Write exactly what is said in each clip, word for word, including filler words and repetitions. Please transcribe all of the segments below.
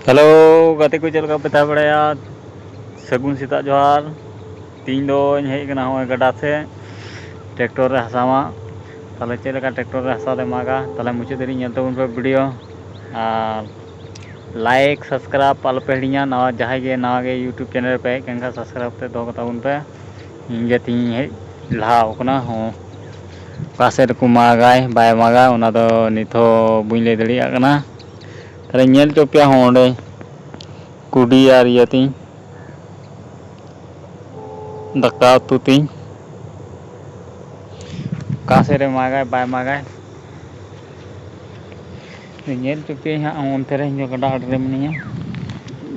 Hello ᱜᱟᱛᱮ ᱠᱚ, ᱪᱮᱫ ᱞᱮᱠᱟ ᱯᱮ ᱛᱟᱦᱮᱸ ᱵᱟᱲᱟᱭᱟ? ᱥᱟᱹᱜᱩᱱ ᱥᱮᱛᱟᱜ ᱡᱚᱦᱟᱨ᱾ ᱛᱮᱦᱮᱧ ᱫᱚᱧ ᱦᱮᱡ ᱟᱠᱟᱱᱟ ᱦᱚᱸᱜᱼᱚᱭ ᱜᱟᱰᱟ ᱥᱮᱫ ᱴᱨᱟᱠᱴᱚᱨ ᱨᱮ ᱦᱟᱥᱟ ᱢᱟᱜ᱾ ᱛᱟᱦᱞᱮ ᱪᱮᱫ ᱞᱮᱠᱟ ᱴᱨᱟᱠᱴᱚᱨ ᱨᱮ ᱦᱟᱥᱟ ᱞᱮ ᱢᱟᱜᱟ, ᱛᱟᱦᱞᱮ ᱢᱩᱪᱟᱹᱫ ᱫᱷᱟᱹᱨᱤᱡ ᱧᱮᱞ ᱛᱟᱵᱚᱱ ᱯᱮ ᱵᱷᱤᱰᱤᱭᱳ᱾ ᱟᱨ ᱞᱟᱭᱤᱠ, ᱥᱟᱵᱥᱠᱨᱟᱭᱤᱵᱽ ᱟᱞᱚ ᱯᱮ ᱦᱤᱲᱤᱧᱟ᱾ ᱱᱟᱣᱟ ᱡᱟᱦᱟᱸᱭ ᱜᱮ ᱱᱟᱣᱟ ᱜᱮ YouTube ᱪᱮᱱᱮᱞ ᱨᱮ ᱯᱮ ᱦᱮᱡ ᱟᱠᱟᱱ ᱠᱷᱟᱱ ᱥᱟᱵᱥᱠᱨᱟᱭᱤᱵᱽ ᱠᱟᱛᱮ ᱫᱚᱦᱚ ᱠᱟᱛᱟ ᱵᱚᱱ ᱯᱮ᱾ ᱤᱧ ᱜᱮ ᱛᱮᱦᱮᱧ ᱦᱮᱡ ᱞᱟᱦᱟ ᱟᱠᱟᱱᱟ ᱦᱚᱸ᱾ ᱚᱠᱟ ᱥᱮᱫ ᱨᱮᱠᱚ ᱢᱟᱜᱟᱭ ᱵᱟᱭ ᱢᱟᱜᱟ ᱚᱱᱟ ᱫᱚ ᱱᱤᱛ ᱦᱚᱸ ᱵᱟᱹᱧ ᱞᱟᱹᱭ ᱫᱟᱲᱮᱭᱟᱜ ᱠᱟᱱᱟ᱾ ᱛᱟᱦᱞᱮ ᱧᱮᱞ ᱦᱚᱪᱚ ᱯᱮᱭᱟ ᱦᱚᱸ ᱚᱸᱰᱮ ᱠᱩᱰᱤ ᱟᱨ ᱤᱭᱟᱹ ᱛᱤᱧ ᱫᱟᱠᱟ ᱩᱛᱩ ᱛᱤᱧ᱾ ᱚᱠᱟ ᱥᱮᱫ ᱨᱮ ᱢᱟᱜᱟᱭ ᱵᱟᱭ ᱢᱟᱜᱟᱭ ᱧᱮᱞ ᱦᱚᱪᱚ ᱯᱮᱭᱟᱧ ᱦᱟᱸᱜ᱾ ᱚᱱᱛᱮ ᱨᱮ ᱤᱧ ᱫᱚ ᱜᱟᱰᱟ ᱟᱲᱮ ᱨᱮ ᱢᱤᱱᱟᱹᱧᱟ᱾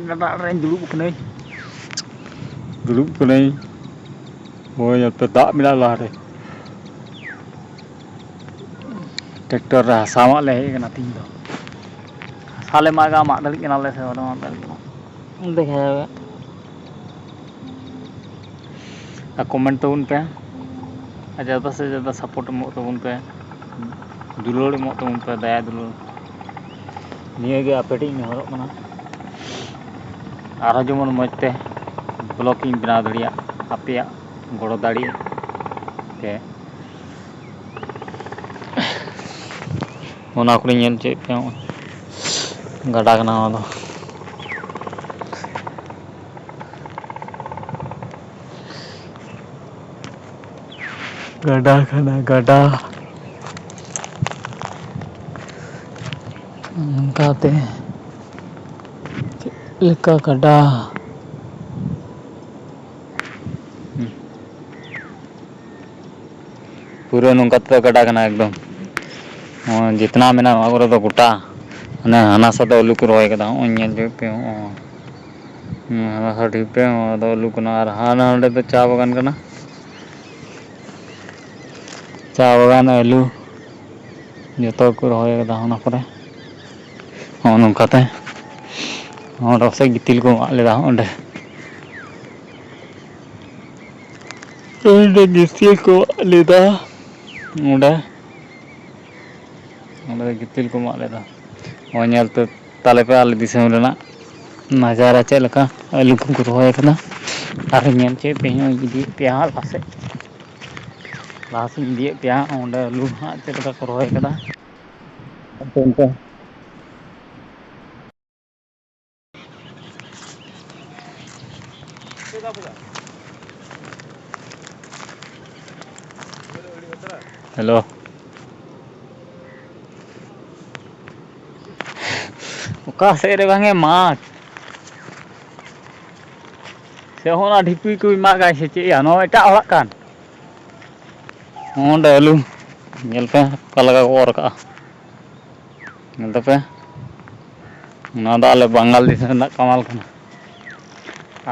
ᱜᱟᱰᱟ ᱟᱲᱮ ᱨᱮᱧ ᱫᱩᱲᱩᱵ ᱠᱟᱹᱱᱟᱹᱧ᱾ ᱫᱩᱲᱩᱵ ᱠᱟᱹᱱᱟᱹᱧ᱾ ᱦᱳᱭ, ᱱᱚᱛᱮ ᱫᱟᱜ ᱢᱮᱱᱟᱜᱼᱟ ᱞᱟᱦᱟᱨᱮ᱾ ᱴᱨᱟᱠᱴᱚᱨ ᱨᱮ ᱦᱟᱥᱟ ᱢᱟᱜ ᱞᱮ ᱦᱮᱡ ᱟᱠᱟᱱᱟ ᱛᱤᱦᱤᱧ ᱫᱚ᱾ ᱦᱟᱥᱟ ᱞᱮ ᱢᱟᱜᱟ, ᱢᱟᱜ ᱫᱟᱲᱮᱭᱟᱜ ᱠᱟᱱᱟᱞᱮ ᱥᱮ ᱵᱟᱞᱮ ᱢᱟᱜ ᱫᱟᱲᱮᱭᱟᱜ ᱠᱟᱱᱟ᱾ ᱫᱮᱠᱷᱟᱣ᱾ ᱟᱨ ᱠᱚᱢᱮᱱᱴ ᱛᱟᱵᱚᱱ ᱯᱮ, ᱟᱨ ᱡᱟᱫᱟ ᱥᱮ ᱡᱟᱫᱟ ᱥᱟᱯᱳᱨᱴ ᱮᱢᱚᱜ ᱛᱟᱵᱚᱱ ᱯᱮ, ᱫᱩᱞᱟᱹᱲ ᱮᱢᱚᱜ ᱛᱟᱵᱚᱱ ᱯᱮ, ᱫᱟᱭᱟ ᱫᱩᱞᱟᱹᱲ᱾ ᱱᱤᱭᱟᱹᱜᱮ ᱟᱯᱮ ᱴᱷᱮᱱ ᱤᱧ ᱱᱮᱦᱚᱨᱚᱜ ᱠᱟᱱᱟ, ᱟᱨᱦᱚᱸ ᱡᱮᱢᱚᱱ ᱢᱚᱡᱽ ᱛᱮ ᱵᱞᱚᱜᱽ ᱤᱧ ᱵᱮᱱᱟᱣ ᱫᱟᱲᱮᱭᱟᱜ ᱟᱯᱮᱭᱟᱜ ᱜᱚᱲᱚ ᱫᱟᱲᱮ ᱛᱮ᱾ ᱚᱱᱟ ᱠᱚᱨᱮᱧ ᱧᱮᱞ ᱦᱚᱪᱚᱭᱮᱫ ᱯᱮᱭᱟ, ᱱᱚᱜᱼᱚᱭ ᱜᱟᱰᱟ ᱠᱟᱱᱟ ᱱᱚᱣᱟ ᱫᱚ᱾ ᱜᱟᱰᱟ ᱠᱟᱱᱟ, ᱜᱟᱰᱟ᱾ ᱚᱱᱠᱟᱛᱮ ᱪᱮᱫ ᱞᱮᱠᱟ ᱜᱟᱰᱟ? ᱯᱩᱨᱟᱹ ᱱᱚᱝᱠᱟ ᱛᱮᱫᱚ ᱜᱟᱰᱟ ᱠᱟᱱᱟ ᱮᱠᱫᱚᱢ᱾ ᱦᱚᱸ, ᱡᱤᱛᱱᱟ ᱢᱮᱱᱟᱜᱼᱟ, ᱱᱚᱣᱟ ᱠᱚᱨᱮ ᱫᱚ ᱜᱚᱴᱟ᱾ ᱦᱟᱱᱮ ᱦᱟᱱᱟ ᱥᱟ ᱫᱚ ᱟᱹᱞᱩ ᱠᱚ ᱨᱚᱦᱚᱭ ᱠᱟᱫᱟ᱾ ᱦᱚᱸᱜᱼᱚᱭ ᱧᱮᱞ ᱦᱚᱪᱚᱭ ᱯᱮ, ᱦᱚᱸᱜᱼᱚᱭ᱾ ᱦᱩᱸ, ᱦᱟᱱᱟ ᱥᱟ ᱴᱷᱤᱠ ᱯᱮ, ᱱᱚᱣᱟ ᱫᱚ ᱟᱹᱞᱩ ᱠᱟᱱᱟ᱾ ᱟᱨ ᱦᱟᱱᱟ ᱱᱚᱸᱰᱮ ᱫᱚ ᱪᱟ ᱵᱟᱜᱟᱱ ᱠᱟᱱᱟ᱾ ᱪᱟ ᱵᱟᱜᱟᱱ, ᱟᱹᱞᱩ, ᱡᱚᱛᱚ ᱠᱚ ᱨᱚᱦᱚᱭ ᱠᱟᱫᱟ ᱚᱱᱟ ᱠᱚᱨᱮ᱾ ᱦᱚᱸᱜᱼᱚ ᱱᱚᱝᱠᱟᱛᱮ᱾ ᱦᱚᱸ, ᱚᱸᱰᱮ ᱯᱟᱥᱮᱡ ᱜᱤᱛᱤᱞ ᱠᱚ ᱢᱟᱜ ᱞᱮᱫᱟ ᱚᱸᱰᱮ᱾ ᱚᱸᱰᱮ ᱜᱤᱛᱤᱞ ᱠᱚ ᱢᱟᱜ ᱞᱮᱫᱟ᱾ ᱚᱸᱰᱮ, ᱚᱸᱰᱮ ᱜᱤᱛᱤᱞ ᱠᱚ ᱢᱟᱜ ᱞᱮᱫᱟ᱾ ᱦᱚᱸ, ᱧᱮᱞ ᱛᱮ ᱛᱟᱞᱮ ᱯᱮ ᱟᱞᱮ ᱫᱤᱥᱚᱢ ᱨᱮᱱᱟᱜ ᱱᱟᱡᱟᱨᱟ ᱪᱮᱫ ᱞᱮᱠᱟ ᱟᱹᱞᱩ ᱠᱚᱠᱚ ᱨᱚᱦᱚᱭ ᱠᱟᱫᱟ᱾ ᱟᱨ ᱧᱮᱞ ᱪᱮᱫ ᱯᱮ, ᱤᱧ ᱤᱫᱤᱭᱮᱫ ᱯᱮᱭᱟ ᱦᱟᱸᱜ ᱞᱟᱦᱟ ᱥᱮᱫ, ᱞᱟᱦᱟ ᱥᱮᱫ ᱤᱧ ᱤᱫᱤᱭᱮᱫ ᱯᱮᱭᱟ ᱦᱟᱸᱜ ᱚᱸᱰᱮ ᱟᱹᱞᱩ ᱦᱟᱸᱜ ᱪᱮᱫ ᱞᱮᱠᱟ ᱠᱚ ᱨᱚᱦᱚᱭ ᱠᱟᱫᱟ᱾ ᱚᱱᱛᱮ, ᱚᱱᱛᱮ᱾ ᱦᱮᱞᱳ᱾ ᱚᱠᱟ ᱥᱮᱫ ᱨᱮ ᱵᱟᱝ ᱮ ᱢᱟᱜᱽ? ᱥᱮ ᱦᱚᱸ ᱚᱱᱟ ᱰᱷᱤᱯᱤ ᱠᱚᱭ ᱢᱟᱜᱟᱭ ᱥᱮ ᱪᱮᱫ ᱭᱟ? ᱱᱚᱣᱟ ᱮᱴᱟᱜ ᱦᱚᱲᱟᱜ ᱠᱟᱱ᱾ ᱚᱸᱰᱮ ᱟᱹᱞᱩ ᱧᱮᱞ ᱯᱮ ᱚᱠᱟ ᱞᱮᱠᱟ ᱠᱚ ᱚᱨ ᱠᱟᱜᱼᱟ᱾ ᱧᱮᱞ ᱛᱟᱯᱮ, ᱱᱚᱣᱟ ᱫᱚ ᱟᱞᱮ ᱵᱟᱝᱜᱟᱞ ᱫᱤᱥᱚᱢ ᱨᱮᱱᱟᱜ ᱠᱟᱢᱟᱞ ᱠᱟᱱᱟ᱾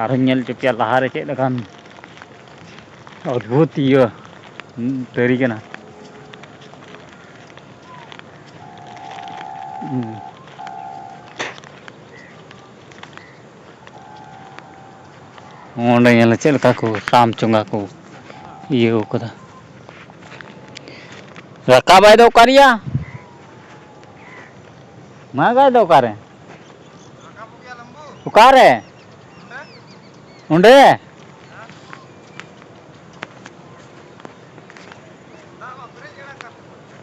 ᱟᱨᱦᱚᱸᱧ ᱧᱮᱞ ᱦᱚᱪᱚ ᱯᱮᱭᱟ ᱞᱟᱦᱟᱨᱮ ᱪᱮᱫ ᱞᱮᱠᱟᱱ ᱚᱫᱽᱵᱷᱩᱛ ᱤᱭᱟᱹ ᱫᱟᱨᱮ ᱠᱟᱱᱟ᱾ ᱦᱩᱸ᱾ ᱚᱸᱰᱮ ᱧᱮᱞ ᱪᱮᱫ ᱞᱮᱠᱟ ᱠᱚ ᱥᱟᱢ ᱪᱚᱸᱜᱟ ᱠᱚ ᱤᱭᱟᱹ ᱠᱟᱫᱟ᱾ ᱨᱟᱠᱟᱵᱟᱭ ᱫᱚ ᱚᱠᱟ ᱨᱮᱭᱟ? ᱢᱟᱜᱟᱭ ᱫᱚ ᱚᱠᱟᱨᱮ? ᱚᱠᱟᱨᱮ? ᱚᱸᱰᱮ?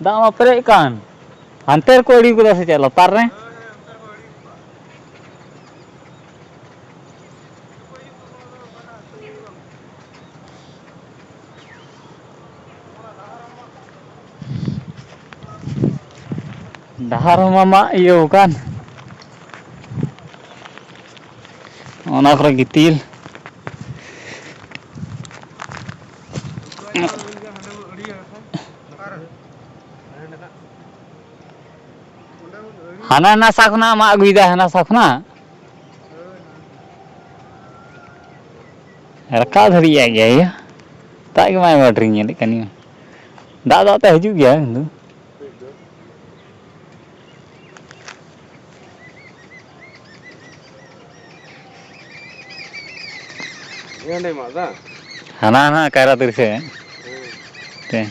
ᱫᱟᱜ ᱢᱟ ᱯᱮᱨᱮᱡ ᱠᱟᱱ᱾ ᱦᱟᱱᱛᱮ ᱨᱮᱠᱚ ᱟᱲᱮ ᱠᱟᱫᱟ ᱥᱮ ᱪᱮᱫ ᱞᱟᱛᱟᱨ ᱨᱮ? ᱰᱟᱦᱟᱨ ᱦᱚᱸ ᱢᱟ ᱢᱟᱜ ᱤᱭᱟᱹ ᱟᱠᱟᱱ᱾ ᱚᱱᱟ ᱠᱚᱨᱮ ᱜᱤᱛᱤᱞ᱾ ᱦᱟᱱᱟ ᱱᱟᱥᱟ ᱠᱷᱚᱱᱟᱜ ᱢᱟᱜ ᱟᱹᱜᱩᱭᱮᱫᱟ, ᱦᱟᱱᱟ ᱥᱟ ᱠᱷᱚᱱᱟᱜ᱾ ᱨᱟᱠᱟᱵ ᱫᱷᱟᱹᱵᱤᱡ ᱟᱡ ᱜᱮ ᱟᱭᱳ᱾ ᱫᱟᱜ ᱜᱮ ᱵᱟᱭ ᱵᱟᱰᱨᱤᱧ ᱧᱮᱞᱮᱫ ᱠᱟᱱ ᱜᱮᱭᱟ᱾ ᱫᱟᱜ ᱫᱟᱜ ᱛᱮ ᱦᱤᱡᱩᱜ ᱜᱮᱭᱟ ᱠᱤᱱᱛᱩ᱾ ᱦᱟᱱᱟ ᱦᱟᱱᱟ ᱠᱟᱭᱨᱟ ᱫᱟᱨᱮ ᱥᱮᱫ᱾ ᱦᱮᱸ᱾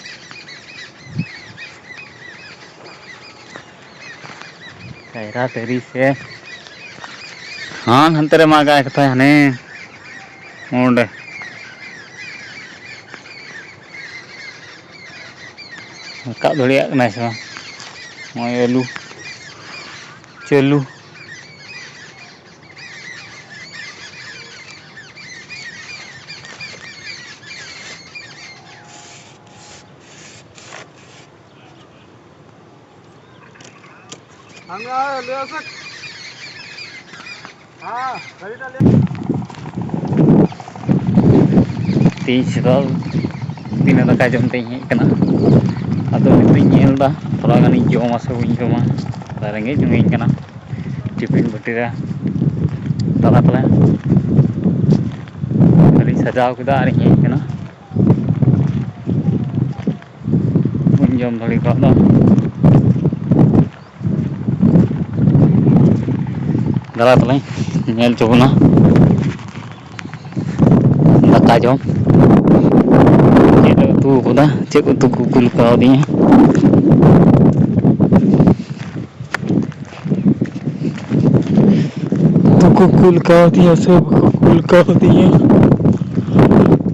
ᱛᱮ᱾ ᱠᱟᱭᱨᱟ ᱫᱟᱨᱮ ᱥᱮ ᱦᱟᱱ ᱦᱟᱱᱛᱮ ᱨᱮ ᱢᱟᱜᱟᱭ ᱠᱟᱛᱷᱟᱭ ᱦᱟᱱᱮ ᱚᱸᱰᱮ᱾ ᱨᱟᱠᱟᱵ ᱫᱟᱲᱮᱭᱟᱜ ᱠᱟᱱᱟᱭ ᱥᱮ ᱵᱟᱝ? ᱱᱚᱜᱼᱚᱭ ᱟᱹᱞᱩ ᱪᱟᱹᱞᱩ᱾ ᱦᱟᱱᱮ ᱟᱭ ᱞᱟᱹᱭᱟ ᱥᱮ? ᱦᱮᱸ, ᱜᱟᱹᱰᱤᱴᱟ ᱞᱟᱹᱭᱟ᱾ ᱛᱮᱦᱮᱧ ᱥᱮᱛᱟᱜ ᱵᱤᱱᱟᱹ ᱫᱟᱠᱟ ᱡᱚᱢ ᱛᱮᱧ ᱦᱮᱡ ᱟᱠᱟᱱᱟ᱾ ᱟᱫᱚ ᱱᱤᱛᱚᱜ ᱤᱧ ᱧᱮᱞ ᱮᱫᱟ, ᱛᱷᱚᱲᱟ ᱜᱟᱱᱤᱧ ᱡᱚᱢᱟ ᱥᱮ ᱵᱟᱹᱧ ᱡᱚᱢᱟ᱾ ᱨᱮᱸᱜᱮᱡ ᱡᱚᱢᱤᱧ ᱠᱟᱱᱟ᱾ ᱴᱤᱯᱷᱤᱱ ᱵᱟᱹᱴᱤ ᱨᱮ ᱫᱟᱠᱟ ᱛᱟᱞᱮ ᱟᱹᱰᱤᱧ ᱥᱟᱡᱟᱣ ᱠᱮᱫᱟ ᱟᱨᱤᱧ ᱦᱮᱡ ᱟᱠᱟᱱᱟ᱾ ᱵᱟᱹᱧ ᱡᱚᱢ ᱫᱟᱲᱮ ᱠᱟᱣᱫᱟ᱾ ᱫᱟᱨᱟ ᱛᱟᱞᱟᱧ ᱧᱮᱞ ᱦᱚᱪᱚ ᱵᱚᱱᱟ ᱫᱟᱠᱟ ᱡᱚᱢ᱾ ᱪᱮᱫ ᱞᱮ ᱩᱛᱩ ᱟᱠᱟᱫᱟ, ᱪᱮᱫ ᱩᱛᱩ ᱠᱚ ᱠᱩᱞ ᱠᱟᱣᱫᱤᱧᱟ᱾ ᱩᱛᱩ ᱠᱚ ᱠᱩᱞ ᱠᱟᱣᱫᱤᱧᱟ ᱥᱮ ᱵᱟᱠᱚ ᱠᱩᱞ ᱠᱟᱣᱫᱤᱧᱟ,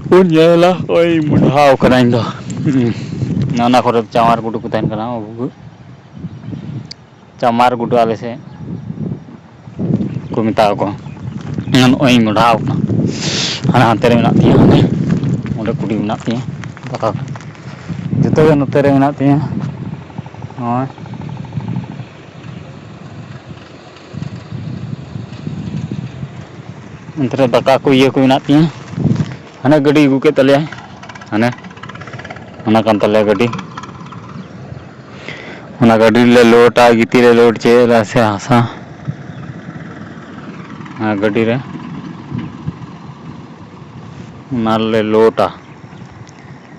ᱵᱚᱱ ᱧᱮᱞᱟ᱾ ᱳᱭ ᱢᱚᱰᱷᱟᱣ ᱠᱟᱱᱟᱧ ᱫᱚ᱾ ᱦᱩᱸ᱾ ᱚᱱᱟ ᱠᱚᱨᱮ ᱪᱟᱶᱟᱨ ᱜᱩᱰᱩ ᱠᱚ ᱛᱟᱦᱮᱱ ᱠᱟᱱᱟ, ᱵᱟᱹᱵᱩ᱾ ᱪᱟᱢᱟᱨ ᱜᱩᱰᱩ ᱟᱞᱮ ᱥᱮᱫ ᱠᱚ ᱢᱮᱛᱟᱣ ᱠᱚᱣᱟ᱾ ᱱᱚᱜᱼᱚᱭ ᱤᱧ ᱢᱚᱰᱷᱟᱣ ᱠᱟᱱᱟ, ᱦᱟᱱᱮ ᱦᱟᱱᱛᱮ ᱨᱮ ᱢᱮᱱᱟᱜ ᱛᱤᱧᱟᱹ, ᱦᱟᱱᱮ ᱚᱸᱰᱮ ᱠᱩᱰᱤ ᱢᱮᱱᱟᱜ ᱛᱤᱧᱟᱹ, ᱫᱟᱠᱟ ᱠᱚ᱾ ᱡᱚᱛᱚ ᱜᱮ ᱱᱚᱛᱮ ᱨᱮ ᱢᱮᱱᱟᱜ ᱛᱤᱧᱟᱹ᱾ ᱱᱚᱜᱼᱚᱭ ᱚᱱᱛᱮ ᱨᱮ ᱫᱟᱠᱟ ᱠᱚ ᱤᱭᱟᱹ ᱠᱚ ᱢᱮᱱᱟᱜ ᱛᱤᱧᱟᱹ᱾ ᱦᱟᱱᱮ ᱜᱟᱹᱰᱤ ᱟᱹᱜᱩ ᱠᱮᱫ ᱛᱟᱞᱮᱭᱟᱭ, ᱦᱟᱱᱮ ᱚᱱᱟ ᱠᱟᱱ ᱛᱟᱞᱮᱭᱟ ᱜᱟᱹᱰᱤ᱾ ᱚᱱᱟ ᱜᱟᱹᱰᱤ ᱨᱮᱞᱮ ᱞᱳᱰᱟ, ᱜᱤᱛᱤᱞ ᱞᱮ ᱞᱳᱰ ᱪᱚᱭᱮᱫᱟ ᱥᱮ ᱦᱟᱥᱟ, ᱚᱱᱟ ᱜᱟᱹᱰᱤ ᱨᱮ ᱚᱱᱟ ᱨᱮᱞᱮ ᱞᱳᱰᱟ,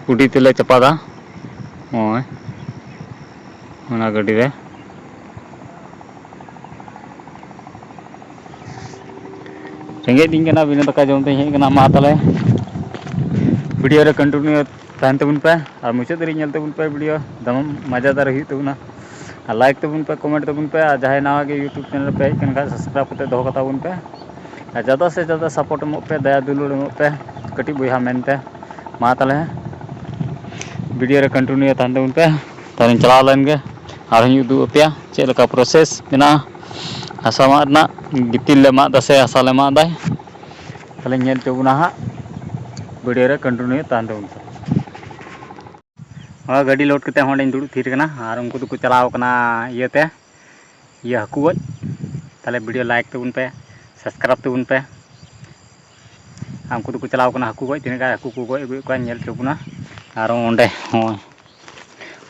ᱠᱩᱰᱤ ᱛᱮᱞᱮ ᱪᱟᱯᱟᱫᱟ᱾ ᱱᱚᱜᱼᱚᱭ ᱚᱱᱟ ᱜᱟᱹᱰᱤ ᱨᱮ᱾ ᱨᱮᱸᱜᱮᱡ ᱫᱤᱧ ᱠᱟᱱᱟ, ᱵᱤᱱᱟᱹ ᱫᱟᱠᱟ ᱡᱚᱢ ᱛᱮᱧ ᱦᱮᱡ ᱠᱟᱱᱟ᱾ ᱢᱟ ᱛᱟᱦᱞᱮ ᱵᱷᱤᱰᱤᱭᱳ ᱨᱮ ᱠᱚᱱᱴᱤᱱᱤᱭᱩ ᱛᱟᱦᱮᱱ ᱛᱟᱵᱚᱱ ᱯᱮ ᱟᱨ ᱢᱩᱪᱟᱹᱫ ᱫᱷᱟᱹᱨᱤᱡ ᱧᱮᱞ ᱛᱟᱵᱚᱱ ᱯᱮ ᱵᱷᱤᱰᱤᱭᱳ, ᱫᱚᱢᱮ ᱢᱟᱡᱟᱫᱟᱨ ᱦᱩᱭᱩᱜ ᱛᱟᱵᱚᱱᱟ᱾ ᱟᱨ like ᱛᱟᱵᱚᱱ ᱯᱮ, comment ᱛᱟᱵᱚᱱ ᱯᱮ, ᱟᱨ ᱡᱟᱦᱟᱸᱭ ᱱᱟᱣᱟ ᱜᱮ YouTube channel ᱨᱮ ᱯᱮ ᱦᱮᱡ ᱟᱠᱟᱱ ᱠᱷᱟᱱ subscribe ᱠᱟᱛᱮ ᱫᱚᱦᱚ ᱠᱟᱛᱟ ᱵᱚᱱ ᱯᱮ᱾ ᱟᱨ ᱡᱟᱫᱟ ᱥᱮ ᱡᱟᱫᱟ support ᱮᱢᱚᱜ ᱯᱮ, ᱫᱟᱭᱟ ᱫᱩᱞᱟᱹᱲ ᱮᱢᱚᱜ ᱯᱮ ᱠᱟᱹᱴᱤᱡ ᱵᱚᱭᱦᱟ ᱢᱮᱱᱛᱮ᱾ ᱢᱟ ᱛᱟᱦᱚᱞᱮ video ᱨᱮ continue ᱛᱟᱦᱮᱱ ᱛᱟᱵᱚᱱ ᱯᱮ᱾ ᱛᱟᱦᱚᱞᱮᱧ ᱪᱟᱞᱟᱣ ᱞᱮᱱ ᱜᱮ, ᱟᱨᱦᱚᱸᱧ ᱩᱫᱩᱜ ᱟᱯᱮᱭᱟ ᱪᱮᱫ ᱞᱮᱠᱟ process ᱢᱮᱱᱟᱜᱼᱟ ᱦᱟᱥᱟ ᱢᱟᱜ ᱨᱮᱱᱟᱜ᱾ ᱜᱤᱛᱤᱞ ᱞᱮ ᱢᱟᱜ ᱫᱟ ᱥᱮ ᱦᱟᱥᱟ ᱞᱮ ᱢᱟᱜ ᱫᱟᱭ, ᱛᱟᱦᱚᱞᱮᱧ ᱧᱮᱞ ᱦᱚᱪᱚ ᱵᱚᱱᱟ ᱦᱟᱸᱜ᱾ Video ᱨᱮ continue ᱛᱟᱦᱮᱱ ᱛᱟᱵᱚᱱ ᱯᱮ᱾ ᱦᱳᱭ, ᱜᱟᱹᱰᱤ load ᱠᱟᱛᱮ ᱦᱚᱸ ᱚᱸᱰᱮᱧ ᱫᱩᱲᱩᱵ ᱛᱷᱤᱨ ᱠᱟᱱᱟ, ᱟᱨ ᱩᱱᱠᱩ ᱫᱚᱠᱚ ᱪᱟᱞᱟᱣ ᱠᱟᱱᱟ ᱤᱭᱟᱹᱛᱮ, ᱤᱭᱟᱹ ᱦᱟᱹᱠᱩ ᱜᱚᱡ᱾ ᱛᱟᱦᱚᱞᱮ video like ᱛᱟᱵᱚᱱ ᱯᱮ, subscribe ᱛᱟᱵᱚᱱ ᱯᱮ᱾ ᱟᱨ ᱩᱱᱠᱩ ᱫᱚᱠᱚ ᱪᱟᱞᱟᱣ ᱠᱟᱱᱟ ᱦᱟᱹᱠᱩ ᱜᱚᱡ, ᱛᱤᱱᱟᱹᱜ ᱜᱟᱱ ᱦᱟᱹᱠᱩ ᱠᱚ ᱜᱚᱡ ᱟᱹᱜᱩᱭᱮᱫ ᱠᱚᱣᱟ ᱧᱮᱞ ᱦᱚᱪᱚ ᱵᱚᱱᱟ᱾ ᱟᱨ ᱚᱸᱰᱮ ᱦᱚᱸ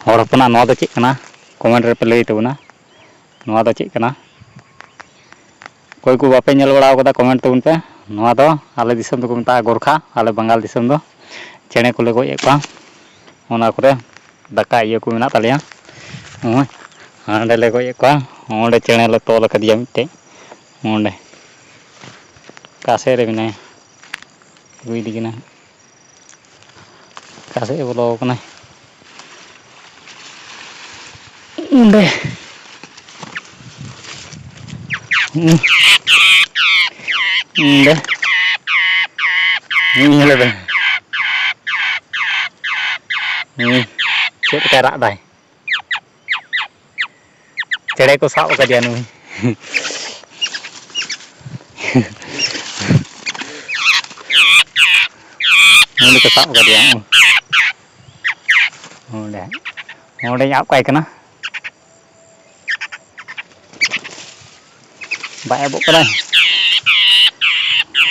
ᱦᱚᱲ ᱦᱚᱯᱚᱱᱟᱜ ᱱᱚᱣᱟ ᱫᱚ ᱪᱮᱫ ᱠᱟᱱᱟ, comment ᱨᱮᱯᱮ ᱞᱟᱹᱭ ᱛᱟᱵᱚᱱᱟ᱾ ᱱᱚᱣᱟ ᱫᱚ ᱪᱮᱫ ᱠᱟᱱᱟ? ᱚᱠᱚᱭ ᱠᱚ ᱵᱟᱯᱮ ᱧᱮᱞ ᱵᱟᱲᱟ ᱟᱠᱟᱫᱟ, comment ᱛᱟᱵᱚᱱ ᱯᱮ᱾ ᱱᱚᱣᱟ ᱫᱚ ᱟᱞᱮ ᱫᱤᱥᱚᱢ ᱫᱚᱠᱚ ᱢᱮᱛᱟᱜᱼᱟ ᱜᱚᱨᱠᱷᱟ, ᱟᱞᱮ ᱵᱟᱝᱜᱟᱞ ᱫᱤᱥᱚᱢ ᱫᱚ᱾ ᱪᱮᱬᱮ ᱠᱚᱞᱮ ᱜᱚᱡ ᱮᱫ ᱠᱚᱣᱟ, ᱚᱱᱟ ᱠᱚᱨᱮ ᱫᱟᱠᱟ ᱤᱭᱟᱹ ᱠᱚ ᱢᱮᱱᱟᱜ ᱛᱟᱞᱮᱭᱟ᱾ ᱱᱚᱜᱼᱚᱭ ᱦᱟᱸᱰᱮ ᱞᱮ ᱜᱚᱡ ᱮᱫ ᱠᱚᱣᱟ, ᱚᱸᱰᱮ ᱪᱮᱬᱮ ᱞᱮ ᱛᱚᱞ ᱟᱠᱟᱫᱮᱭᱟ ᱢᱤᱫᱴᱮᱡ, ᱚᱸᱰᱮ ᱚᱠᱟ ᱥᱮᱫ ᱨᱮ ᱢᱮᱱᱟᱭᱟ, ᱟᱹᱜᱩᱭᱮᱫᱮ ᱠᱟᱱᱟ᱾ ᱚᱠᱟ ᱥᱮᱫ ᱮ ᱵᱚᱞᱚ ᱟᱠᱟᱱᱟᱭ? ᱚᱸᱰᱮ᱾ ᱦᱩᱸ᱾ ᱚᱸᱰᱮ᱾ ᱦᱩᱸ, ᱧᱮᱞᱮ ᱯᱮ᱾ ᱦᱩᱸ᱾ ᱪᱮᱫ ᱞᱮᱠᱟᱭ ᱨᱟᱜ ᱫᱟᱭ? ᱪᱮᱬᱮ ᱠᱚ ᱥᱟᱵ ᱟᱠᱟᱫᱮᱭᱟ ᱱᱩᱭ᱾ ᱱᱩᱭ ᱫᱚᱠᱚ ᱥᱟᱵ ᱟᱠᱟᱫᱮᱭᱟ᱾ ᱚᱸᱰᱮ, ᱚᱸᱰᱮᱧ ᱟᱵ ᱠᱟᱭ ᱠᱟᱱᱟ᱾ ᱵᱟᱭ ᱟᱵᱚᱜ ᱠᱟᱱᱟᱭ᱾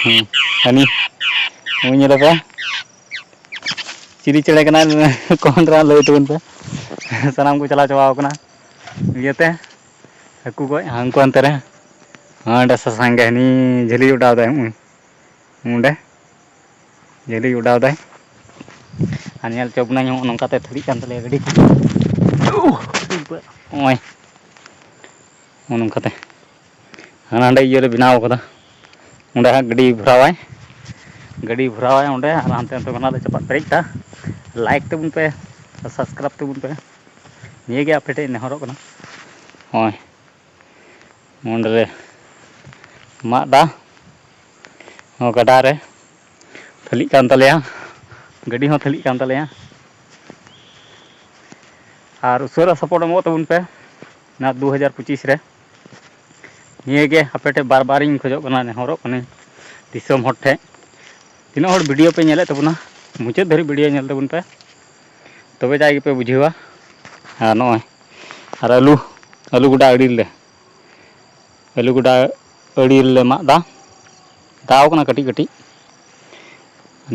ᱦᱩᱸ, ᱦᱟᱹᱱᱤ, ᱩᱱᱤ ᱧᱮᱞᱮ ᱯᱮ᱾ ᱪᱤᱞᱤ ᱪᱮᱬᱮ ᱠᱟᱱᱟᱭ? Comment ᱨᱮ ᱞᱟᱹᱭ ᱛᱟᱵᱚᱱ ᱯᱮ᱾ ᱥᱟᱱᱟᱢ ᱠᱚ ᱪᱟᱞᱟᱣ ᱪᱟᱵᱟᱣ ᱠᱟᱱᱟ ᱤᱭᱟᱹᱛᱮ, ᱦᱟᱹᱠᱩ ᱜᱚᱡ᱾ ᱦᱟᱹᱱᱠᱩ ᱦᱟᱱᱛᱮ ᱨᱮ, ᱦᱟᱸᱰᱮ ᱥᱟᱥᱟᱝ ᱜᱮ ᱦᱟᱹᱱᱤ ᱡᱷᱟᱹᱞᱤ ᱚᱰᱟᱣ ᱫᱟᱭ᱾ ᱦᱩᱸ, ᱚᱸᱰᱮ ᱡᱷᱟᱹᱞᱤ ᱚᱰᱟᱣ ᱫᱟᱭ᱾ ᱟᱨ ᱧᱮᱞ ᱦᱚᱪᱚ ᱵᱚᱱᱟᱧ, ᱱᱚᱜᱼᱚ ᱱᱚᱝᱠᱟᱛᱮ ᱛᱷᱟᱹᱲᱤᱜ ᱠᱟᱱ ᱛᱟᱞᱮᱭᱟ ᱜᱟᱹᱰᱤ ᱠᱚ᱾ ᱱᱚᱜᱼᱚᱭ᱾ ᱱᱚᱜᱼᱚ ᱱᱚᱝᱠᱟᱛᱮ᱾ ᱦᱟᱱᱟ ᱦᱟᱸᱰᱮ ᱤᱭᱟᱹ ᱞᱮ ᱵᱮᱱᱟᱣ ᱠᱟᱫᱟ᱾ ᱚᱸᱰᱮ ᱦᱟᱸᱜ ᱜᱟᱹᱰᱤ ᱵᱷᱚᱨᱟᱣᱟᱭ᱾ ᱜᱟᱹᱰᱤ ᱵᱷᱚᱨᱟᱣᱟᱭ ᱚᱸᱰᱮ, ᱟᱨ ᱦᱟᱱᱛᱮ ᱱᱟᱛᱮ ᱠᱷᱚᱱᱟᱜ ᱞᱮ ᱪᱟᱯᱟᱫ ᱯᱮᱨᱮᱡ ᱫᱟ᱾ Like ᱛᱟᱵᱚᱱ ᱯᱮ, subscribe ᱛᱟᱵᱚᱱ ᱯᱮ᱾ ᱱᱤᱭᱟᱹ ᱜᱮ ᱟᱯᱮ ᱴᱷᱮᱱ ᱱᱮᱦᱚᱨᱚᱜ ᱠᱟᱱᱟ᱾ ᱱᱚᱜᱼᱚᱭ ᱱᱚᱸᱰᱮ ᱞᱮ ᱢᱟᱜ ᱫᱟ᱾ ᱱᱚᱣᱟ ᱜᱟᱰᱟ ᱨᱮ ᱛᱷᱟᱹᱞᱤᱜ ᱠᱟᱱ ᱛᱟᱞᱮᱭᱟ, ᱜᱟᱹᱰᱤ ᱦᱚᱸ ᱛᱷᱟᱹᱞᱤᱜ ᱠᱟᱱ ᱛᱟᱞᱮᱭᱟ᱾ ᱟᱨ ᱩᱥᱟᱹᱨᱟ ᱥᱟᱯᱳᱨᱴ ᱮᱢᱚᱜ ᱛᱟᱵᱚᱱ ᱯᱮ ᱱᱚᱣᱟ ᱫᱩ ᱦᱟᱡᱟᱨ ᱯᱚᱸᱪᱤᱥ ᱨᱮ᱾ ᱱᱤᱭᱟᱹ ᱜᱮ ᱟᱯᱮ ᱴᱷᱮᱱ ᱵᱟᱨ ᱵᱟᱨᱤᱧ ᱠᱷᱚᱡᱚᱜ ᱠᱟᱱᱟ, ᱱᱮᱦᱚᱨᱚᱜ ᱠᱟᱹᱱᱟᱹᱧ ᱫᱤᱥᱚᱢ ᱦᱚᱲ ᱴᱷᱮᱱ᱾ ᱛᱤᱱᱟᱹᱜ ᱦᱚᱲ ᱵᱷᱤᱰᱤᱭᱳ ᱯᱮ ᱧᱮᱞᱮᱫ ᱛᱟᱵᱚᱱᱟ, ᱢᱩᱪᱟᱹᱫ ᱫᱷᱟᱹᱨᱤᱡ ᱵᱷᱤᱰᱤᱭᱳ ᱧᱮᱞ ᱛᱟᱵᱚᱱ ᱯᱮ, ᱛᱚᱵᱮ ᱡᱟ ᱜᱮᱯᱮ ᱵᱩᱡᱷᱟᱹᱣᱟ᱾ ᱟᱨ ᱱᱚᱜᱼᱚᱭ ᱟᱨ ᱟᱹᱞᱩ, ᱟᱹᱞᱩ ᱜᱚᱰᱟ ᱟᱹᱲᱤ ᱨᱮᱞᱮ, ᱟᱹᱞᱩ ᱜᱚᱰᱟ ᱟᱹᱲᱤ ᱨᱮᱞᱮ ᱢᱟᱜ ᱫᱟ᱾ ᱫᱟᱣ ᱠᱟᱱᱟ ᱠᱟᱹᱴᱤᱡ ᱠᱟᱹᱴᱤᱡ,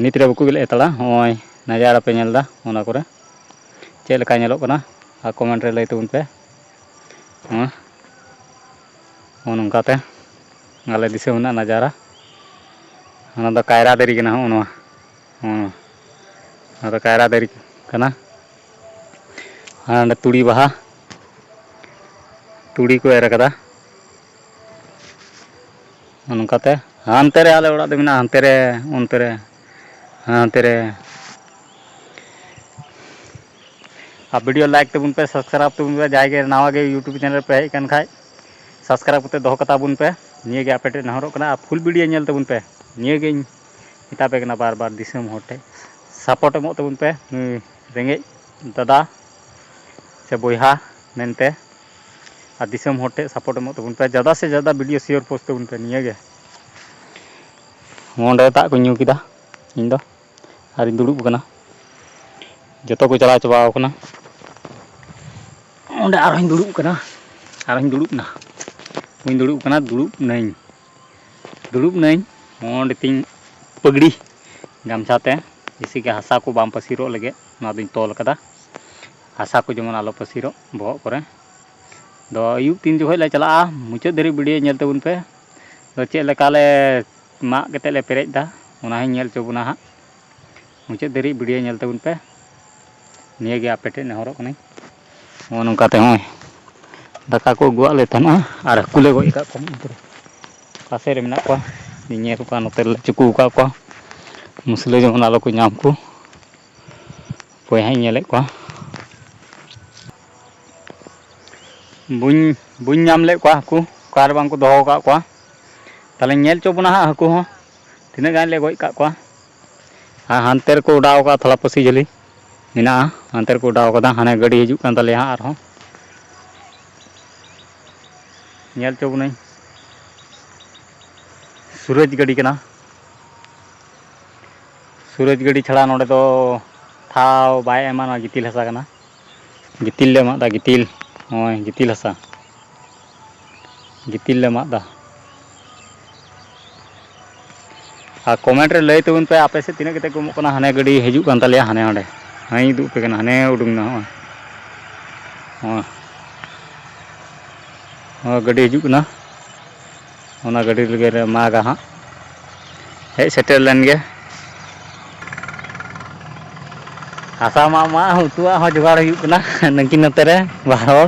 ᱱᱤᱛ ᱨᱮ ᱵᱟᱠᱚ ᱜᱮᱞᱮᱫ ᱦᱟᱛᱟᱲᱟ᱾ ᱱᱚᱜᱼᱚᱭ ᱱᱟᱡᱟᱨᱟ ᱯᱮ ᱧᱮᱞ ᱫᱟ, ᱚᱱᱟ ᱠᱚᱨᱮ ᱪᱮᱫ ᱞᱮᱠᱟ ᱧᱮᱞᱚᱜ ᱠᱟᱱᱟ ᱟᱨ ᱠᱚᱢᱮᱱᱴ ᱨᱮ ᱞᱟᱹᱭ ᱛᱟᱵᱚᱱ ᱯᱮ᱾ ᱦᱮᱸ, ᱱᱚᱜᱼᱚ ᱱᱚᱝᱠᱟᱛᱮ ᱟᱞᱮ ᱫᱤᱥᱚᱢ ᱨᱮᱱᱟᱜ ᱱᱟᱡᱟᱨᱟ᱾ ᱚᱱᱟ ᱫᱚ ᱠᱟᱭᱨᱟ ᱫᱟᱨᱮ ᱠᱟᱱᱟ, ᱦᱚᱸᱜᱼᱚ ᱱᱚᱣᱟ᱾ ᱦᱚᱸ, ᱱᱚᱣᱟ ᱫᱚ ᱠᱟᱭᱨᱟ ᱫᱟᱨᱮ ᱠᱟᱱᱟ᱾ ᱟᱨ ᱚᱸᱰᱮ ᱛᱩᱲᱤ ᱵᱟᱦᱟ, ᱛᱩᱲᱤ ᱠᱚ ᱮᱨ ᱠᱟᱫᱟ᱾ ᱱᱚᱝᱠᱟᱛᱮ ᱦᱟᱱᱛᱮ ᱨᱮ ᱟᱞᱮ ᱚᱲᱟᱜ ᱫᱚ ᱢᱮᱱᱟᱜᱼᱟ, ᱦᱟᱱᱛᱮ ᱨᱮ, ᱚᱱᱛᱮ ᱨᱮ, ᱦᱟᱱᱛᱮ ᱨᱮ᱾ ᱟᱨ ᱵᱷᱤᱰᱤᱭᱳ ᱞᱟᱭᱤᱠ ᱛᱟᱵᱚᱱ ᱯᱮ, ᱥᱟᱵᱥᱠᱨᱟᱭᱤᱵᱽ ᱛᱟᱵᱚᱱ ᱯᱮ᱾ ᱡᱟᱦᱟᱸᱭ ᱜᱮ ᱱᱟᱣᱟ ᱜᱮ ᱭᱩᱴᱩᱵᱽ ᱪᱮᱱᱮᱞ ᱨᱮ ᱯᱮ ᱦᱮᱡ ᱟᱠᱟᱱ ᱠᱷᱟᱡ, ᱥᱟᱵᱥᱠᱨᱟᱭᱤᱵᱽ ᱠᱟᱛᱮ ᱫᱚᱦᱚ ᱠᱟᱛᱟ ᱵᱚᱱ ᱯᱮ᱾ ᱱᱤᱭᱟᱹ ᱜᱮ ᱟᱯᱮ ᱴᱷᱮᱱ ᱱᱮᱦᱚᱨᱚᱜ ᱠᱟᱱᱟ᱾ ᱟᱨ ᱯᱷᱩᱞ ᱵᱷᱤᱰᱤᱭᱳ ᱧᱮᱞ ᱛᱟᱵᱚᱱ ᱯᱮ᱾ ᱱᱤᱭᱟᱹ ᱜᱤᱧ ᱢᱮᱛᱟ ᱯᱮ ᱠᱟᱱᱟ ᱵᱟᱨ ᱵᱟᱨ, ᱫᱤᱥᱚᱢ ᱦᱚᱲ ᱴᱷᱮᱱ ᱥᱟᱯᱳᱨᱴ ᱮᱢᱚᱜ ᱛᱟᱵᱚᱱ ᱯᱮ, ᱱᱩᱭ ᱨᱮᱸᱜᱮᱡ ᱫᱟᱫᱟ ᱥᱮ ᱵᱚᱭᱦᱟ ᱢᱮᱱᱛᱮ᱾ ᱟᱨ ᱫᱤᱥᱚᱢ ᱦᱚᱲ ᱴᱷᱮᱱ ᱥᱟᱯᱳᱨᱴ ᱮᱢᱚᱜ ᱛᱟᱵᱚᱱ ᱯᱮ, ᱡᱟᱫᱟ ᱥᱮ ᱡᱟᱫᱟ ᱵᱷᱤᱰᱤᱭᱳ ᱥᱮᱭᱟᱨ ᱯᱳᱥᱴ ᱛᱟᱵᱚᱱ ᱯᱮ᱾ ᱱᱤᱭᱟᱹ ᱜᱮ᱾ ᱚᱸᱰᱮ ᱫᱟᱜ ᱠᱚᱧ ᱧᱩ ᱠᱮᱫᱟ ᱤᱧ ᱫᱚ, ᱟᱨᱤᱧ ᱫᱩᱲᱩᱵ ᱟᱠᱟᱱᱟ᱾ ᱡᱚᱛᱚ ᱠᱚ ᱪᱟᱞᱟᱣ ᱪᱟᱵᱟᱣ ᱠᱟᱱᱟ᱾ ᱚᱸᱰᱮ ᱟᱨᱦᱚᱸᱧ ᱫᱩᱲᱩᱵ ᱠᱟᱱᱟ, ᱟᱨᱦᱚᱸᱧ ᱫᱩᱲᱩᱵ ᱮᱱᱟ᱾ ᱵᱟᱹᱧ ᱫᱩᱲᱩᱵ ᱠᱟᱱᱟ, ᱫᱩᱲᱩᱵ ᱱᱟᱹᱧ, ᱫᱩᱲᱩᱵ ᱱᱟᱹᱧ᱾ ᱚᱸᱰᱮ ᱛᱤᱧ ᱯᱟᱹᱜᱽᱲᱤ ᱜᱟᱢᱪᱷᱟ ᱛᱮ, ᱡᱮᱭᱥᱮ ᱠᱤ ᱦᱟᱥᱟ ᱠᱚ ᱵᱟᱝ ᱯᱟᱹᱥᱤᱨᱚᱜ ᱞᱟᱹᱜᱤᱫ ᱱᱚᱣᱟ ᱫᱚᱧ ᱛᱚᱞ ᱠᱟᱫᱟ, ᱦᱟᱥᱟ ᱠᱚ ᱡᱮᱢᱚᱱ ᱟᱞᱚ ᱯᱟᱹᱥᱤᱨᱚᱜ ᱵᱚᱦᱚᱜ ᱠᱚᱨᱮ᱾ ᱫᱚ ᱟᱹᱭᱩᱵ ᱛᱤᱱ ᱡᱚᱠᱷᱚᱡ ᱞᱮ ᱪᱟᱞᱟᱜᱼᱟ, ᱢᱩᱪᱟᱹᱫ ᱫᱷᱟᱹᱨᱤᱡ ᱵᱷᱤᱰᱤᱭᱳ ᱧᱮᱞ ᱛᱟᱵᱚᱱ ᱯᱮ᱾ ᱫᱚ ᱪᱮᱫ ᱞᱮᱠᱟ ᱞᱮ ᱢᱟᱜ ᱠᱟᱛᱮᱫ ᱞᱮ ᱯᱮᱨᱮᱡ ᱮᱫᱟ, ᱚᱱᱟ ᱦᱚᱸᱧ ᱧᱮᱞ ᱦᱚᱪᱚ ᱵᱚᱱᱟ ᱦᱟᱸᱜ᱾ ᱢᱩᱪᱟᱹᱫ ᱫᱷᱟᱹᱨᱤᱡ ᱵᱷᱤᱰᱤᱭᱳ ᱧᱮᱞ ᱛᱟᱵᱚᱱ ᱯᱮ᱾ ᱱᱤᱭᱟᱹ ᱜᱮ ᱟᱯᱮ ᱴᱷᱮᱱ ᱱᱮᱦᱚᱨᱚᱜ ᱠᱟᱹᱱᱟᱹᱧ᱾ ᱱᱚᱜᱼᱚ ᱱᱚᱝᱠᱟ ᱛᱮ ᱦᱚᱸᱜᱼᱚᱭ ᱫᱟᱠᱟ ᱠᱚ ᱟᱹᱜᱩᱣᱟᱜ ᱞᱮ ᱛᱟᱦᱮᱱᱟ ᱟᱨ ᱦᱟᱹᱠᱩ ᱞᱮ ᱜᱚᱡ ᱟᱠᱟᱫ ᱠᱚᱣᱟ᱾ ᱚᱱᱛᱮ ᱨᱮ ᱯᱟᱥᱮ ᱨᱮ ᱢᱮᱱᱟᱜ ᱠᱚᱣᱟ, ᱤᱧ ᱧᱮᱞ ᱠᱚᱣᱟ᱾ ᱱᱚᱛᱮ ᱨᱮᱞᱮ ᱪᱩᱠᱩ ᱟᱠᱟᱫ ᱠᱚᱣᱟ, ᱢᱩᱥᱞᱟᱹ ᱡᱮᱢᱚᱱ ᱟᱞᱚ ᱠᱚ ᱧᱟᱢ ᱠᱚ᱾ ᱦᱟᱯᱳᱭ ᱦᱟᱸᱜ ᱤᱧ ᱧᱮᱞᱮᱫ ᱠᱚᱣᱟ᱾ ᱵᱟᱹᱧ ᱵᱟᱹᱧ ᱧᱟᱢ ᱞᱮᱫ ᱠᱚᱣᱟ ᱦᱟᱹᱠᱩ, ᱚᱠᱟ ᱨᱮ ᱵᱟᱝ ᱠᱚ ᱫᱚᱦᱚ ᱟᱠᱟᱫ ᱠᱚᱣᱟ᱾ ᱛᱟᱦᱞᱮᱧ ᱧᱮᱞ ᱦᱚᱪᱚ ᱵᱚᱱᱟ ᱦᱟᱸᱜ ᱦᱟᱹᱠᱩ ᱦᱚᱸ, ᱛᱤᱱᱟᱹᱜ ᱜᱟᱱ ᱞᱮ ᱜᱚᱡ ᱟᱠᱟᱫ ᱠᱚᱣᱟ᱾ ᱟᱨ ᱦᱟᱱᱛᱮ ᱨᱮᱠᱚ ᱚᱰᱟᱣ ᱟᱠᱟᱫ ᱛᱷᱟᱞᱟ ᱯᱟᱹᱥᱤ ᱡᱷᱟᱹᱞᱤ ᱢᱮᱱᱟᱜᱼᱟ, ᱦᱟᱱᱛᱮ ᱨᱮᱠᱚ ᱚᱰᱟᱣ ᱟᱠᱟᱫᱟ᱾ ᱦᱟᱱᱮ ᱜᱟᱹᱰᱤ ᱦᱤᱡᱩᱜ ᱠᱟᱱ ᱛᱟᱞᱮᱭᱟ ᱦᱟᱸᱜ ᱟᱨᱦᱚᱸ᱾ ᱧᱮᱞ ᱦᱚᱪᱚ ᱵᱚᱱᱟᱹᱧ ᱥᱩᱨᱟᱹᱡᱽ ᱜᱟᱹᱰᱤ ᱠᱟᱱᱟ᱾ ᱥᱩᱨᱟᱹᱡᱽ ᱜᱟᱹᱰᱤ ᱪᱷᱟᱲᱟ ᱱᱚᱰᱮ ᱫᱚ ᱴᱷᱟᱶ ᱵᱟᱭ ᱮᱢᱟ, ᱱᱚᱣᱟ ᱜᱤᱛᱤᱞ ᱦᱟᱥᱟ ᱠᱟᱱᱟ᱾ ᱜᱤᱛᱤᱞ ᱞᱮ ᱢᱟᱜ ᱮᱫᱟ, ᱜᱤᱛᱤᱞ, ᱱᱚᱜᱼᱚᱭ ᱜᱤᱛᱤᱞ ᱦᱟᱥᱟ, ᱜᱤᱛᱤᱞ ᱞᱮ ᱢᱟᱜ ᱮᱫᱟ᱾ ᱟᱨ comment ᱨᱮ ᱞᱟᱹᱭ ᱛᱟᱵᱚᱱ ᱯᱮ, ᱟᱯᱮ ᱥᱮᱫ ᱛᱤᱱᱟᱹᱜ ᱠᱟᱛᱮ ᱠᱚ ᱮᱢᱚᱜ ᱠᱟᱱᱟ? ᱦᱟᱱᱮ ᱜᱟᱹᱰᱤ ᱦᱤᱡᱩᱜ ᱠᱟᱱ ᱛᱟᱞᱮᱭᱟ ᱦᱟᱱᱮ ᱚᱸᱰᱮ, ᱦᱟᱱᱮᱧ ᱩᱫᱩᱜ ᱟᱯᱮ ᱠᱟᱱᱟ, ᱦᱟᱱᱮ ᱩᱰᱩᱝ ᱮᱱᱟ, ᱦᱚᱸᱜᱼᱚᱭ, ᱦᱚᱸ, ᱦᱚᱸ, ᱜᱟᱹᱰᱤ ᱦᱤᱡᱩᱜ ᱠᱟᱱᱟ᱾ ᱚᱱᱟ ᱜᱟᱹᱰᱤ ᱨᱮᱜᱮ ᱞᱮ ᱢᱟᱜᱟ ᱦᱟᱸᱜ᱾ ᱦᱮᱡ ᱥᱮᱴᱮᱨ ᱞᱮᱱ ᱜᱮ᱾ ᱦᱟᱥᱟ ᱢᱟᱜ ᱢᱟ ᱩᱛᱩᱣᱟᱜ ᱦᱚᱸ ᱡᱚᱜᱟᱲ ᱦᱩᱭᱩᱜ ᱠᱟᱱᱟ᱾ ᱱᱩᱠᱤᱱ ᱱᱚᱛᱮ ᱨᱮ ᱵᱟᱨ ᱦᱚᱲ,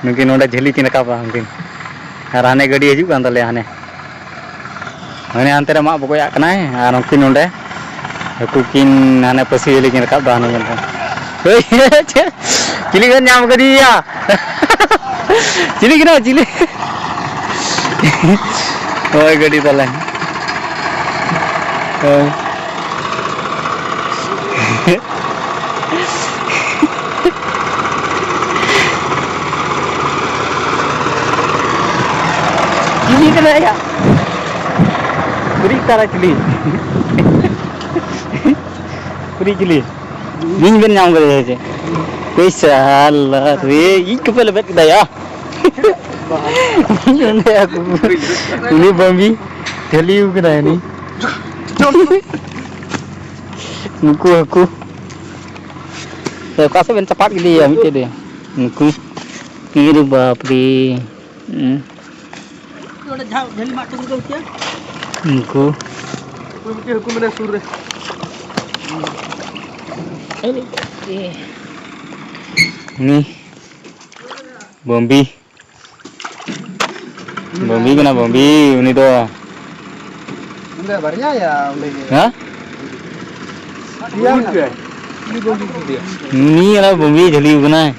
ᱱᱩᱠᱤᱱ ᱱᱚᱰᱮ ᱡᱷᱟᱹᱞᱤ ᱠᱤᱱ ᱨᱟᱠᱟᱵᱟ ᱩᱱᱠᱤᱱ᱾ ᱟᱨ ᱦᱟᱱᱮ ᱜᱟᱹᱰᱤ ᱦᱤᱡᱩᱜ ᱠᱟᱱ ᱛᱟᱞᱮᱭᱟ, ᱦᱟᱱᱮ, ᱦᱟᱱᱮ ᱦᱟᱱᱛᱮ ᱨᱮ ᱢᱟᱜ ᱵᱚᱜᱚᱡᱟᱜ ᱠᱟᱱᱟᱭ, ᱟᱨ ᱩᱱᱠᱤᱱ ᱱᱚᱰᱮ ᱦᱟᱹᱠᱩ ᱠᱤᱱ ᱦᱟᱱᱮ ᱯᱟᱹᱥᱤ ᱡᱷᱟᱹᱞᱤ ᱠᱤᱱ ᱨᱟᱠᱟᱵ ᱫᱟ, ᱦᱟᱱᱮ ᱧᱮᱞ ᱠᱚᱢ᱾ ᱦᱳᱭ, ᱪᱤᱞᱤ ᱵᱮᱱ ᱧᱟᱢ ᱠᱟᱫᱮᱭᱟ? ᱪᱤᱞᱤ ᱠᱟᱱᱟᱭ, ᱪᱤᱞᱤ? ᱦᱳᱭ, ᱜᱟᱹᱰᱤ ᱛᱟᱞᱮ᱾ ᱦᱳᱭ᱾ ᱪᱤᱞᱤ ᱠᱟᱱᱟᱭ ᱭᱟ? ᱩᱨᱤᱡ ᱛᱟᱨᱟ ᱪᱤᱞᱤ? ᱩᱨᱤᱡ ᱪᱤᱞᱤ? ᱵᱤᱧ ᱵᱮᱱ ᱧᱟᱢ ᱠᱟᱫᱮᱭᱟ ᱥᱮ ᱪᱮᱫ? ᱯᱚᱭᱥᱟ ᱦᱟᱞᱟ ᱨᱮ, ᱤᱡ ᱠᱚᱯᱮ ᱞᱮᱵᱮᱫ ᱠᱮᱫᱟ ᱭᱟ? ᱩᱱᱤ ᱵᱟᱹᱢᱵᱤ ᱡᱷᱟᱹᱞᱤ ᱠᱟᱱᱟᱭ ᱩᱱᱤ᱾ ᱱᱩᱠᱩ ᱦᱟᱹᱠᱩ᱾ ᱚᱠᱟ ᱥᱮᱫ ᱵᱮᱱ ᱪᱟᱯᱟᱫ ᱠᱮᱫᱮᱭᱟ ᱢᱤᱫᱴᱮᱡ ᱫᱚ? ᱱᱩᱠᱩ᱾ ᱤᱨᱮ ᱵᱟᱯ ᱨᱮ᱾ ᱦᱩᱸ᱾ ᱱᱚᱰᱮ ᱡᱟᱦᱟᱸ ᱡᱷᱟᱹᱞᱤ ᱢᱟᱜ ᱴᱩᱠᱩ ᱠᱚ ᱦᱩᱭᱟ᱾ ᱱᱩᱠᱩ᱾ ᱩᱱᱠᱩ ᱢᱤᱫᱴᱮᱡ ᱦᱟᱹᱠᱩ ᱢᱮᱱᱟᱭᱟ ᱥᱩᱨ ᱨᱮ᱾ ᱩᱱᱤ ᱵᱟᱹᱢᱵᱤ᱾ ᱵᱟᱹᱢᱵᱤ ᱠᱟᱱᱟ, ᱵᱟᱹᱢᱵᱤ, ᱩᱱᱤ ᱫᱚ᱾ ᱚᱸᱰᱮ ᱵᱟᱨᱭᱟ ᱭᱟ, ᱚᱸᱰᱮ ᱜᱮ᱾ ᱦᱮᱸ? ᱯᱮᱭᱟ ᱢᱮᱱᱟᱜ ᱠᱚᱣᱟ᱾ ᱩᱱᱤ ᱚᱱᱟ ᱵᱟᱹᱢᱵᱤ ᱡᱷᱟᱹᱞᱤ ᱠᱟᱱᱟᱭ᱾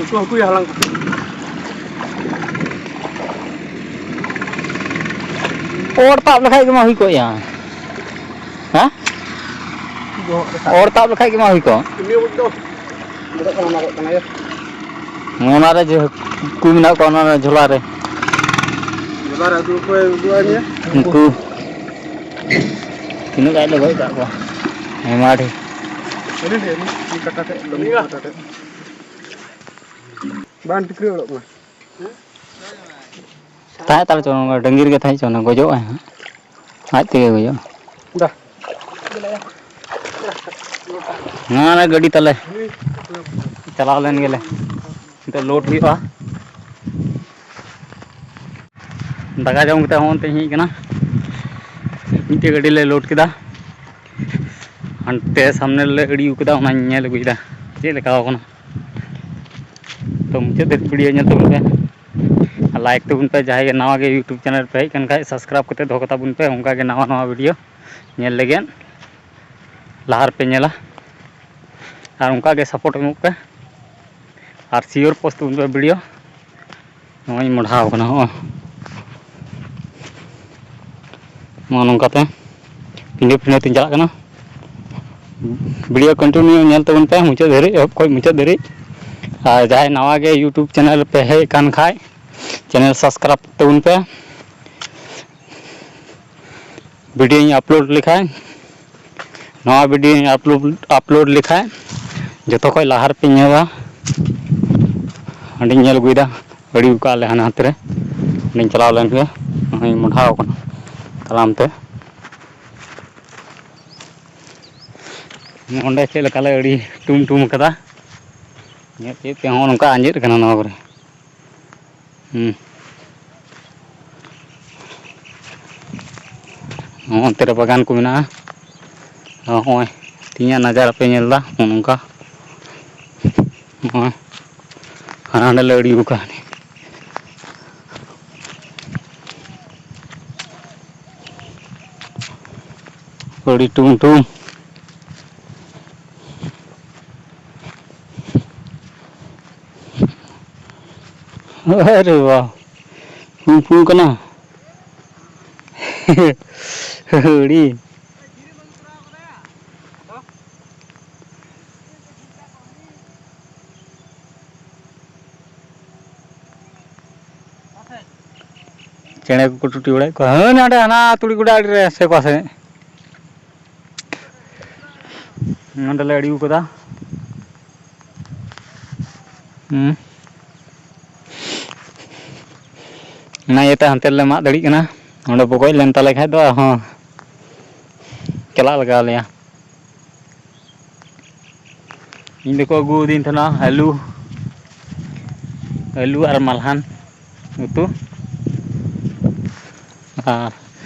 ᱩᱱᱠᱩ ᱦᱟᱹᱠᱩᱭ ᱦᱟᱞᱟᱝ ᱠᱚ᱾ ᱚᱨ ᱛᱟᱵ ᱞᱮᱠᱷᱟᱡ ᱜᱮᱢᱟ ᱦᱩᱭ ᱠᱚᱜ ᱭᱟ᱾ ᱦᱮᱸ? ᱚᱨ ᱛᱟᱵ ᱞᱮᱠᱷᱟᱡ ᱜᱮᱢᱟ ᱦᱩᱭ ᱠᱚᱜ᱾ ᱩᱱᱤ ᱩᱫ ᱫᱚ ᱵᱚᱰᱚᱜ ᱠᱟᱱᱟ, ᱢᱟᱜᱚᱜ ᱠᱟᱱᱟ ᱭᱟ᱾ ᱚᱱᱟ ᱨᱮ ᱡᱮ ᱦᱟᱹᱠᱩ ᱢᱮᱱᱟᱜ ᱠᱚᱣᱟ, ᱚᱱᱟ ᱨᱮ ᱡᱷᱚᱞᱟ ᱨᱮ᱾ ᱡᱷᱚᱞᱟ ᱨᱮ ᱩᱫᱩᱜ ᱚᱠᱚᱭ ᱩᱫᱩᱜ ᱟᱭ ᱢᱮᱭᱟ? ᱩᱱᱠᱩ ᱛᱤᱱᱟᱹᱜ ᱜᱟᱱ ᱞᱮ ᱜᱚᱡ ᱠᱟᱜ ᱠᱚᱣᱟ? ᱟᱭᱢᱟ ᱰᱷᱮᱨ᱾ ᱟᱹᱰᱤ ᱰᱷᱮᱨ, ᱢᱤᱫ ᱠᱟᱴᱟ ᱛᱮ, ᱞᱩᱢᱵᱤ ᱠᱟᱴᱟ ᱛᱮ᱾ ᱵᱟᱝ ᱴᱤᱠᱨᱤ ᱚᱰᱚᱠ ᱠᱟᱱᱟ᱾ ᱛᱟᱦᱮᱸ ᱛᱟᱞᱮ ᱪᱚ, ᱰᱟᱹᱝᱜᱤ ᱨᱮᱜᱮ ᱛᱟᱦᱮᱸ ᱪᱚ, ᱜᱚᱡᱚᱜᱼᱟᱭ ᱦᱟᱸᱜ, ᱟᱡ ᱛᱮᱜᱮ ᱜᱚᱡᱚᱜᱼᱟ᱾ ᱫᱟ᱾ ᱱᱚᱣᱟ ᱨᱮ ᱜᱟᱹᱰᱤ ᱛᱟᱞᱮ ᱪᱟᱞᱟᱣ ᱞᱮᱱ ᱜᱮᱞᱮ, ᱱᱤᱛᱚᱜ ᱞᱳᱰ ᱦᱩᱭᱩᱜᱼᱟ᱾ ᱫᱟᱠᱟ ᱡᱚᱢ ᱠᱟᱛᱮ ᱦᱚᱸ ᱚᱱᱛᱮ ᱦᱮᱡ ᱠᱟᱱᱟ, ᱢᱤᱫᱴᱮᱡ ᱜᱟᱹᱰᱤ ᱞᱮ ᱞᱳᱰ ᱠᱮᱫᱟ, ᱦᱟᱱᱛᱮ ᱥᱟᱢᱱᱮ ᱨᱮᱞᱮ ᱟᱹᱲᱤ ᱠᱟᱫᱟ, ᱚᱱᱟᱧ ᱧᱮᱞ ᱟᱹᱜᱩᱭᱮᱫᱟ ᱪᱮᱫ ᱞᱮᱠᱟ ᱠᱟᱱᱟ᱾ ᱛᱚ, ᱢᱩᱪᱟᱹᱫ ᱫᱷᱟᱹᱵᱤᱡ ᱵᱷᱤᱰᱤᱭᱳ ᱧᱮᱞ ᱛᱟᱵᱚᱱ ᱯᱮ ᱟᱨ ᱞᱟᱭᱤᱠ ᱛᱟᱵᱚᱱ ᱯᱮ᱾ ᱡᱟᱦᱟᱸᱭ ᱜᱮ ᱱᱟᱣᱟ ᱜᱮ ᱭᱩᱴᱩᱵᱽ ᱪᱮᱱᱮᱞ ᱯᱮ ᱦᱮᱡ ᱠᱟᱱ ᱠᱷᱟᱡ, ᱥᱟᱵᱥᱠᱨᱟᱭᱤᱵᱽ ᱠᱟᱛᱮ ᱫᱚᱦᱚ ᱠᱟᱛᱟ ᱵᱚᱱ ᱯᱮ, ᱚᱱᱠᱟ ᱜᱮ ᱱᱟᱣᱟ ᱱᱟᱣᱟ ᱵᱷᱤᱰᱤᱭᱳ ᱧᱮᱞ ᱞᱟᱹᱜᱤᱫ ᱞᱟᱦᱟ ᱨᱮᱯᱮ ᱧᱮᱞᱟ᱾ ᱟᱨ ᱚᱱᱠᱟ ᱜᱮ ᱥᱟᱯᱳᱨᱴ ᱮᱢᱚᱜ ᱯᱮ ᱟᱨ ᱥᱤᱭᱳᱨ ᱯᱳᱥᱴ ᱛᱟᱵᱚᱱ ᱯᱮ ᱵᱷᱤᱰᱤᱭᱳ᱾ ᱱᱚᱜᱼᱚᱭ ᱢᱚᱰᱷᱟᱣ ᱠᱟᱱᱟ, ᱦᱚᱸᱜᱼᱚᱭ ᱱᱚᱜᱼᱚ ᱱᱚᱝᱠᱟᱛᱮ ᱯᱤᱸᱰᱟᱹ ᱯᱤᱸᱰᱟᱹ ᱛᱤᱧ ᱪᱟᱞᱟᱜ ᱠᱟᱱᱟ᱾ ᱵᱷᱤᱰᱤᱭᱳ ᱠᱚᱱᱴᱤᱱᱤᱭᱩ ᱧᱮᱞ ᱛᱟᱵᱚᱱ ᱯᱮ ᱢᱩᱪᱟᱹᱫ ᱫᱷᱟᱹᱨᱤᱡ, ᱮᱦᱚᱵ ᱠᱷᱚᱱ ᱢᱩᱪᱟᱹᱫ ᱫᱷᱟᱹᱨᱤᱡ᱾ ᱟᱨ ᱡᱟᱦᱟᱸᱭ ᱱᱟᱣᱟ ᱜᱮ ᱭᱩᱴᱩᱵᱽ ᱪᱮᱱᱮᱞ ᱨᱮᱯᱮ ᱦᱮᱡ ᱟᱠᱟᱱ ᱠᱷᱟᱡ, ᱪᱮᱱᱮᱞ ᱥᱟᱵᱥᱠᱨᱟᱭᱤᱵᱽ ᱛᱟᱵᱚᱱ ᱯᱮ᱾ ᱵᱷᱤᱰᱤᱭᱳᱧ ᱟᱯᱞᱳᱰ ᱞᱮᱠᱷᱟᱡ, ᱱᱟᱣᱟ ᱵᱷᱤᱰᱤᱭᱳᱧ ᱟᱯᱞᱳᱰ, ᱟᱯᱞᱳᱰ ᱞᱮᱠᱷᱟᱡ ᱡᱚᱛᱚ ᱠᱷᱚᱡ ᱞᱟᱦᱟ ᱨᱮᱯᱮ ᱧᱮᱞᱟ᱾ ᱦᱟᱸᱰᱮᱧ ᱧᱮᱞ ᱟᱹᱜᱩᱭᱮᱫᱟ, ᱟᱹᱲᱤ ᱠᱟᱜ ᱞᱮ ᱦᱟᱱᱮ ᱦᱟᱱᱛᱮ ᱨᱮ᱾ ᱚᱸᱰᱮᱧ ᱪᱟᱞᱟᱣ ᱞᱮᱱ ᱜᱮ, ᱱᱚᱜᱼᱚᱭ ᱢᱚᱰᱷᱟᱣ ᱠᱟᱱᱟ ᱛᱟᱲᱟᱢ ᱛᱮ᱾ ᱚᱸᱰᱮ ᱪᱮᱫ ᱞᱮᱠᱟ ᱞᱮ ᱟᱹᱲᱤ ᱴᱩᱢ ᱴᱩᱢ ᱠᱟᱫᱟ, ᱧᱮᱞ ᱪᱮᱫ ᱛᱮᱦᱚᱸ ᱱᱚᱝᱠᱟ ᱟᱸᱡᱮᱫ ᱠᱟᱱᱟ ᱱᱚᱣᱟ ᱠᱚᱨᱮ᱾ ᱦᱩᱸ᱾ ᱱᱚᱜᱼᱚ ᱚᱱᱛᱮ ᱨᱮ ᱵᱟᱜᱟᱱ ᱠᱚ ᱢᱮᱱᱟᱜᱼᱟ᱾ ᱱᱚᱜᱼᱚᱭ ᱛᱤᱧᱟᱹᱜ ᱱᱟᱡᱟᱨ ᱯᱮ ᱧᱮᱞ ᱮᱫᱟ, ᱱᱚᱜᱼᱚ ᱱᱚᱝᱠᱟ᱾ ᱱᱚᱜᱼᱚᱭ ᱦᱟᱱᱟ ᱦᱟᱸᱰᱮ ᱞᱮ ᱟᱹᱲᱤ ᱟᱠᱟᱫ᱾ ᱟᱹᱲᱤ ᱴᱩᱢ ᱴᱩᱢ᱾ ᱟᱨᱮ ᱵᱟ, ᱯᱷᱩᱝ ᱯᱷᱩᱝ ᱠᱟᱱᱟ᱾ ᱦᱩᱲᱤ᱾ ᱪᱮᱬᱮ ᱠᱚᱠᱚ ᱴᱩᱴᱤ ᱵᱟᱲᱟᱭᱮᱫ ᱠᱚᱣᱟ᱾ ᱦᱟᱹᱱ ᱦᱟᱸᱰᱮ ᱦᱟᱱᱟ ᱛᱩᱲᱤ ᱜᱚᱰᱟ ᱟᱲᱮ ᱨᱮ ᱥᱮ ᱚᱠᱟ ᱥᱮᱫ᱾ ᱱᱚᱸᱰᱮ ᱞᱮ ᱟᱲᱮ ᱠᱟᱫᱟ᱾ ᱦᱩᱸ᱾ ᱚᱱᱟ ᱤᱭᱟᱹᱛᱮ ᱦᱟᱱᱛᱮ ᱨᱮᱞᱮ ᱢᱟᱜ ᱫᱟᱲᱮᱜ ᱠᱟᱱᱟ᱾ ᱚᱸᱰᱮ ᱵᱚᱜᱚᱡ ᱞᱮᱱ ᱛᱟᱞᱮ ᱠᱷᱟᱡ ᱫᱚ ᱟᱨᱦᱚᱸ ᱪᱟᱞᱟᱜ ᱞᱟᱜᱟᱣ ᱞᱮᱭᱟ᱾ ᱤᱧ ᱫᱚᱠᱚ ᱟᱹᱜᱩ ᱟᱹᱫᱤᱧ ᱛᱟᱦᱮᱱᱟ ᱟᱹᱞᱩ, ᱟᱹᱞᱩ ᱟᱨ ᱢᱟᱞᱦᱟᱱ ᱩᱛᱩ᱾ ᱟᱨ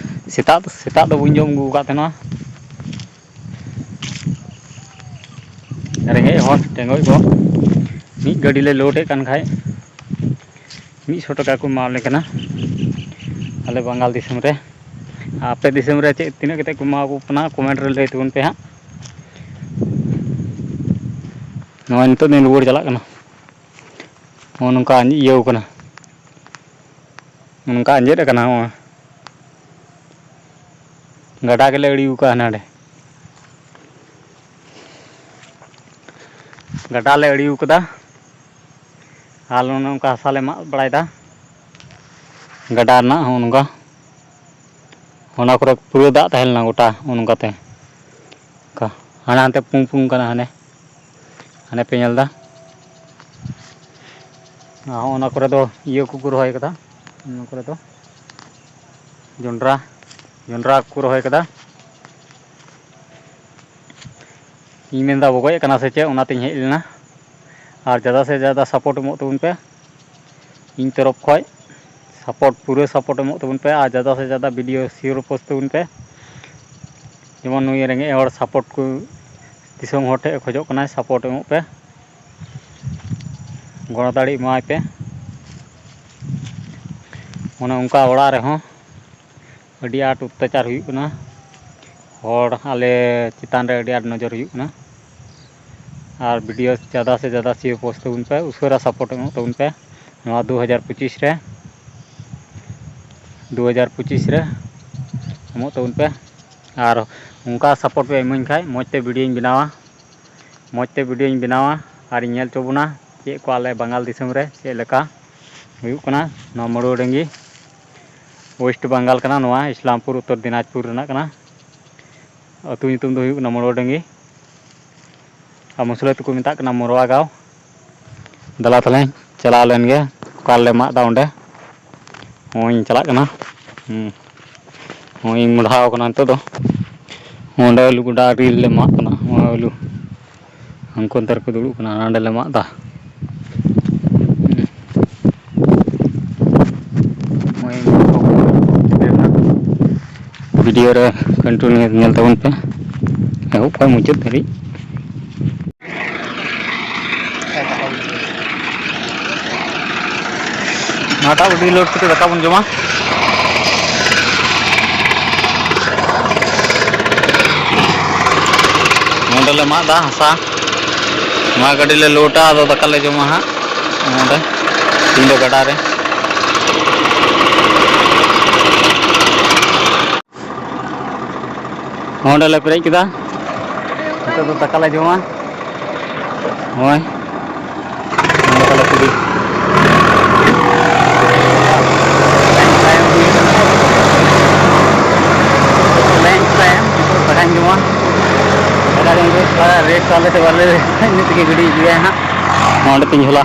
ᱥᱮᱛᱟᱜ, ᱥᱮᱛᱟᱜ ᱫᱚ ᱵᱟᱹᱧ ᱡᱚᱢ ᱟᱹᱜᱩ ᱟᱠᱟᱫ ᱛᱟᱦᱮᱱᱟ᱾ ᱨᱮᱸᱜᱮᱡ ᱦᱚᱲ, ᱴᱮᱸᱜᱚᱡ ᱠᱚ, ᱢᱤᱫ ᱜᱟᱹᱰᱤ ᱞᱮ ᱞᱳᱰ ᱮᱫ ᱠᱟᱱ ᱠᱷᱟᱡ, ᱢᱤᱫ ᱥᱚ ᱴᱟᱠᱟ ᱠᱚ ᱮᱢᱟᱣᱟᱞᱮ ᱠᱟᱱᱟ ᱟᱞᱮ ᱵᱟᱝᱜᱟᱞ ᱫᱤᱥᱚᱢ ᱨᱮ᱾ ᱟᱯᱮ ᱫᱤᱥᱚᱢ ᱨᱮ ᱪᱮᱫ, ᱛᱤᱱᱟᱹᱜ ᱠᱟᱛᱮ ᱠᱚ ᱮᱢᱟ ᱠᱚ ᱠᱟᱱᱟ, ᱠᱚᱢᱮᱱᱴ ᱨᱮ ᱞᱟᱹᱭ ᱛᱟᱵᱚᱱ ᱯᱮ ᱦᱟᱸᱜ᱾ ᱱᱚᱜᱼᱚᱭ ᱱᱤᱛᱚᱜ ᱫᱚᱧ ᱨᱩᱣᱟᱹᱲ ᱪᱟᱞᱟᱜ ᱠᱟᱱᱟ᱾ ᱱᱚᱜᱼᱚ ᱱᱚᱝᱠᱟ ᱤᱭᱟᱹᱣ ᱠᱟᱱᱟ, ᱱᱚᱝᱠᱟ ᱟᱸᱡᱮᱫ ᱟᱠᱟᱱᱟ᱾ ᱱᱚᱜᱼᱚᱭ ᱜᱟᱰᱟ ᱜᱮᱞᱮ ᱟᱲᱮ ᱟᱠᱟᱫᱼᱟ ᱦᱟᱸᱰᱮ᱾ ᱜᱟᱰᱟ ᱞᱮ ᱟᱲᱮ ᱟᱠᱟᱫᱟ ᱟᱨ ᱚᱱᱮ ᱚᱱᱠᱟ ᱦᱟᱥᱟ ᱞᱮ ᱢᱟᱜ ᱵᱟᱲᱟᱭᱮᱫᱟ᱾ ᱜᱟᱰᱟ ᱨᱮᱱᱟᱜ ᱦᱚᱸ ᱱᱚᱝᱠᱟ, ᱚᱱᱟ ᱠᱚᱨᱮ ᱯᱩᱨᱟᱹ ᱫᱟᱜ ᱛᱟᱦᱮᱸ ᱞᱮᱱᱟ ᱜᱚᱴᱟ, ᱱᱚᱜᱼᱚ ᱱᱚᱝᱠᱟᱛᱮ᱾ ᱚᱱᱠᱟ ᱦᱟᱱᱮ ᱦᱟᱱᱛᱮ ᱯᱩᱝ ᱯᱩᱝ ᱠᱟᱱᱟ, ᱦᱟᱱᱮ, ᱦᱟᱱᱮ ᱯᱮ ᱧᱮᱞ ᱮᱫᱟ᱾ ᱟᱨ ᱦᱚᱸᱜᱼᱚ ᱱᱟ ᱠᱚᱨᱮ ᱫᱚ ᱤᱭᱟᱹ ᱠᱚᱠᱚ ᱨᱚᱦᱚᱭ ᱠᱟᱫᱟ, ᱱᱚᱣᱟ ᱠᱚᱨᱮ ᱫᱚ ᱡᱚᱱᱰᱨᱟ, ᱡᱚᱱᱰᱨᱟ ᱠᱚᱠᱚ ᱨᱚᱦᱚᱭ ᱠᱟᱫᱟ᱾ ᱤᱧ ᱢᱮᱱᱫᱟ ᱵᱚᱜᱚᱡ ᱠᱟᱱᱟ ᱥᱮ ᱪᱮᱫ, ᱚᱱᱟᱛᱤᱧ ᱦᱮᱡ ᱞᱮᱱᱟ᱾ ᱟᱨ ᱡᱟᱫᱟ ᱥᱮ ᱡᱟᱫᱟ ᱥᱟᱯᱳᱨᱴ ᱮᱢᱚᱜ ᱛᱟᱵᱚᱱ ᱯᱮ ᱤᱧ ᱛᱚᱨᱚᱯ ᱠᱷᱚᱡ᱾ ᱥᱟᱯᱳᱨᱴ, ᱯᱩᱨᱟᱹ ᱥᱟᱯᱳᱨᱴ ᱮᱢᱚᱜ ᱛᱟᱵᱚᱱ ᱯᱮ ᱟᱨ ᱡᱟᱫᱟ ᱥᱮ ᱡᱟᱫᱟ ᱵᱷᱤᱰᱤᱭᱳ ᱥᱮᱭᱟᱨ ᱯᱳᱥᱴ ᱛᱟᱵᱚᱱ ᱯᱮ᱾ ᱡᱮᱢᱚᱱ ᱱᱩᱭ ᱨᱮᱸᱜᱮᱡ ᱦᱚᱲ ᱥᱟᱯᱳᱨᱴ ᱠᱚ ᱫᱤᱥᱚᱢ ᱦᱚᱲ ᱴᱷᱮᱡ ᱠᱷᱚᱡᱚᱜ ᱠᱟᱱᱟᱭ, ᱥᱟᱯᱳᱨᱴ ᱮᱢᱚᱜ ᱯᱮ, ᱜᱚᱲᱚ ᱫᱟᱲᱮ ᱮᱢᱟᱭ ᱯᱮ᱾ ᱚᱱᱮ ᱚᱱᱠᱟ ᱚᱲᱟᱜ ᱨᱮᱦᱚᱸ ᱟᱹᱰᱤ ᱟᱸᱴ ᱚᱛᱛᱟᱪᱟᱨ ᱦᱩᱭᱩᱜ ᱠᱟᱱᱟ, ᱦᱚᱲ ᱟᱞᱮ ᱪᱮᱛᱟᱱ ᱨᱮ ᱟᱹᱰᱤ ᱟᱸᱴ ᱱᱚᱡᱚᱨ ᱦᱩᱭᱩᱜ ᱠᱟᱱᱟ᱾ ᱟᱨ ᱵᱷᱤᱰᱤᱭᱳ ᱡᱟᱫᱟ ᱥᱮ ᱡᱟᱫᱟ ᱥᱮᱭᱟᱨ ᱯᱳᱥᱴ ᱛᱟᱵᱚᱱ ᱯᱮ, ᱩᱥᱟᱹᱨᱟ ᱥᱟᱯᱳᱨᱴ ᱮᱢᱚᱜ ᱛᱟᱵᱚᱱ ᱯᱮ᱾ ᱱᱚᱣᱟ ᱫᱩ ᱦᱟᱡᱟᱨ ᱯᱚᱸᱪᱤᱥ ᱨᱮ, ᱫᱩ ᱦᱟᱡᱟᱨ ᱯᱚᱸᱪᱤᱥ ᱨᱮ ᱮᱢᱚᱜ ᱛᱟᱵᱚᱱ ᱯᱮ᱾ ᱟᱨ ᱚᱱᱠᱟ support ᱯᱮ ᱤᱢᱟᱹᱧ ᱠᱷᱟᱡ ᱢᱚᱡᱽ ᱛᱮ video ᱧ ᱵᱮᱱᱟᱣᱟ, ᱢᱚᱡᱽ ᱛᱮ video ᱧ ᱵᱮᱱᱟᱣᱟ᱾ ᱟᱨᱤᱧ ᱧᱮᱞ ᱦᱚᱪᱚ ᱵᱚᱱᱟ ᱪᱮᱫ ᱠᱚ ᱟᱞᱮ ᱵᱟᱝᱜᱟᱞ ᱫᱤᱥᱚᱢ ᱨᱮ ᱪᱮᱫ ᱞᱮᱠᱟ ᱦᱩᱭᱩᱜ ᱠᱟᱱᱟ᱾ ᱱᱚᱣᱟ ᱢᱟᱹᱲᱩᱣᱟᱹᱰᱟᱝᱜᱤ, West Bengal ᱠᱟᱱᱟ, ᱱᱚᱣᱟ ᱤᱥᱞᱟᱢᱯᱩᱨ ᱩᱛᱛᱚᱨ ᱫᱤᱱᱟᱡᱽᱯᱩᱨ ᱨᱮᱱᱟᱜ ᱠᱟᱱᱟ᱾ ᱟᱹᱛᱩ ᱧᱩᱛᱩᱢ ᱫᱚ ᱦᱩᱭᱩᱜ ᱠᱟᱱᱟ ᱢᱟᱹᱲᱩᱣᱟᱹᱰᱟᱝᱜᱤ᱾ ᱟᱨ ᱢᱩᱥᱞᱟᱹ ᱛᱮᱠᱚ ᱢᱮᱛᱟᱜ ᱠᱟᱱᱟ ᱢᱚᱨᱣᱟ ᱜᱟᱶ᱾ ᱫᱮᱞᱟ ᱛᱟᱦᱞᱮ ᱪᱟᱞᱟᱣ ᱞᱮᱱ ᱜᱮ, ᱚᱠᱟ ᱨᱮᱞᱮ ᱢᱟᱜ ᱫᱟ ᱚᱸᱰᱮ᱾ ᱦᱚᱸᱜᱼᱚᱭ ᱤᱧ ᱪᱟᱞᱟᱜ ᱠᱟᱱᱟ᱾ ᱦᱩᱸ᱾ ᱦᱚᱸᱜᱼᱚᱭ ᱤᱧ ᱢᱚᱰᱷᱟᱣ ᱠᱟᱱᱟ ᱱᱤᱛᱚᱜ ᱫᱚ᱾ ᱚᱸᱰᱮ ᱟᱹᱞᱩ ᱜᱚᱰᱟ ᱟᱹᱰᱤ ᱞᱮ ᱢᱟᱜ ᱠᱟᱱᱟ᱾ ᱦᱚᱸᱜᱼᱚᱭ ᱟᱹᱞᱩ᱾ ᱦᱟᱱᱠᱩ ᱚᱱᱛᱮ ᱨᱮᱠᱚ ᱫᱩᱲᱩᱵ ᱠᱟᱱᱟ, ᱦᱟᱸᱰᱮ ᱞᱮ ᱢᱟᱜ ᱫᱟ᱾ ᱦᱩᱸ᱾ ᱱᱚᱜᱼᱚᱭ video ᱨᱮ continue ᱧᱮᱞ ᱛᱟᱵᱚᱱ ᱯᱮ, ᱮᱦᱚᱵ ᱠᱷᱚᱱ ᱢᱩᱪᱟᱹᱫ ᱫᱷᱟᱹᱵᱤᱡ᱾ ᱱᱚᱣᱟᱴᱟᱜ ᱜᱟᱹᱰᱤ load ᱠᱟᱛᱮ ᱫᱟᱠᱟ ᱵᱚᱱ ᱡᱚᱢᱟ᱾ ᱱᱚᱸᱰᱮ ᱞᱮ ᱢᱟᱜ ᱫᱟ ᱦᱟᱥᱟ, ᱱᱚᱣᱟ ᱜᱟᱹᱰᱤ ᱞᱮ loadᱟ, ᱟᱫᱚ ᱫᱟᱠᱟ ᱞᱮ ᱡᱚᱢᱟ ᱦᱟᱸᱜ ᱱᱚᱸᱰᱮ, ᱛᱤᱦᱤᱧ ᱫᱚ ᱜᱟᱰᱟ ᱨᱮ᱾ ᱱᱚᱸᱰᱮ ᱞᱮ ᱯᱮᱨᱮᱡ ᱠᱮᱫᱟ, ᱱᱤᱛᱚᱜ ᱫᱚ ᱫᱟᱠᱟ ᱞᱮ ᱡᱚᱢᱟ᱾ ᱱᱚᱜᱼᱚᱭ ᱱᱚᱸᱰᱮ ᱛᱟᱞᱮ ᱠᱩᱰᱤ᱾ ᱞᱮᱱᱪ ᱴᱟᱭᱤᱢ ᱦᱩᱭ ᱠᱟᱱᱟ᱾ ᱞᱮᱱᱪ ᱴᱟᱭᱤᱢ, ᱱᱤᱛᱚᱜ ᱫᱟᱠᱟᱧ ᱡᱚᱢᱟ᱾ ᱫᱟᱠᱟ ᱡᱚᱢ ᱠᱟᱛᱮ ᱛᱷᱚᱲᱟ rest ᱟᱞᱮ ᱥᱮ ᱵᱟᱞᱮ rest, ᱤᱱᱟᱹ ᱛᱮᱜᱮ ᱜᱟᱹᱰᱤ ᱤᱫᱤᱭᱟᱭ ᱦᱟᱸᱜ᱾ ᱱᱚᱸᱰᱮ ᱛᱤᱧ ᱡᱷᱚᱞᱟ᱾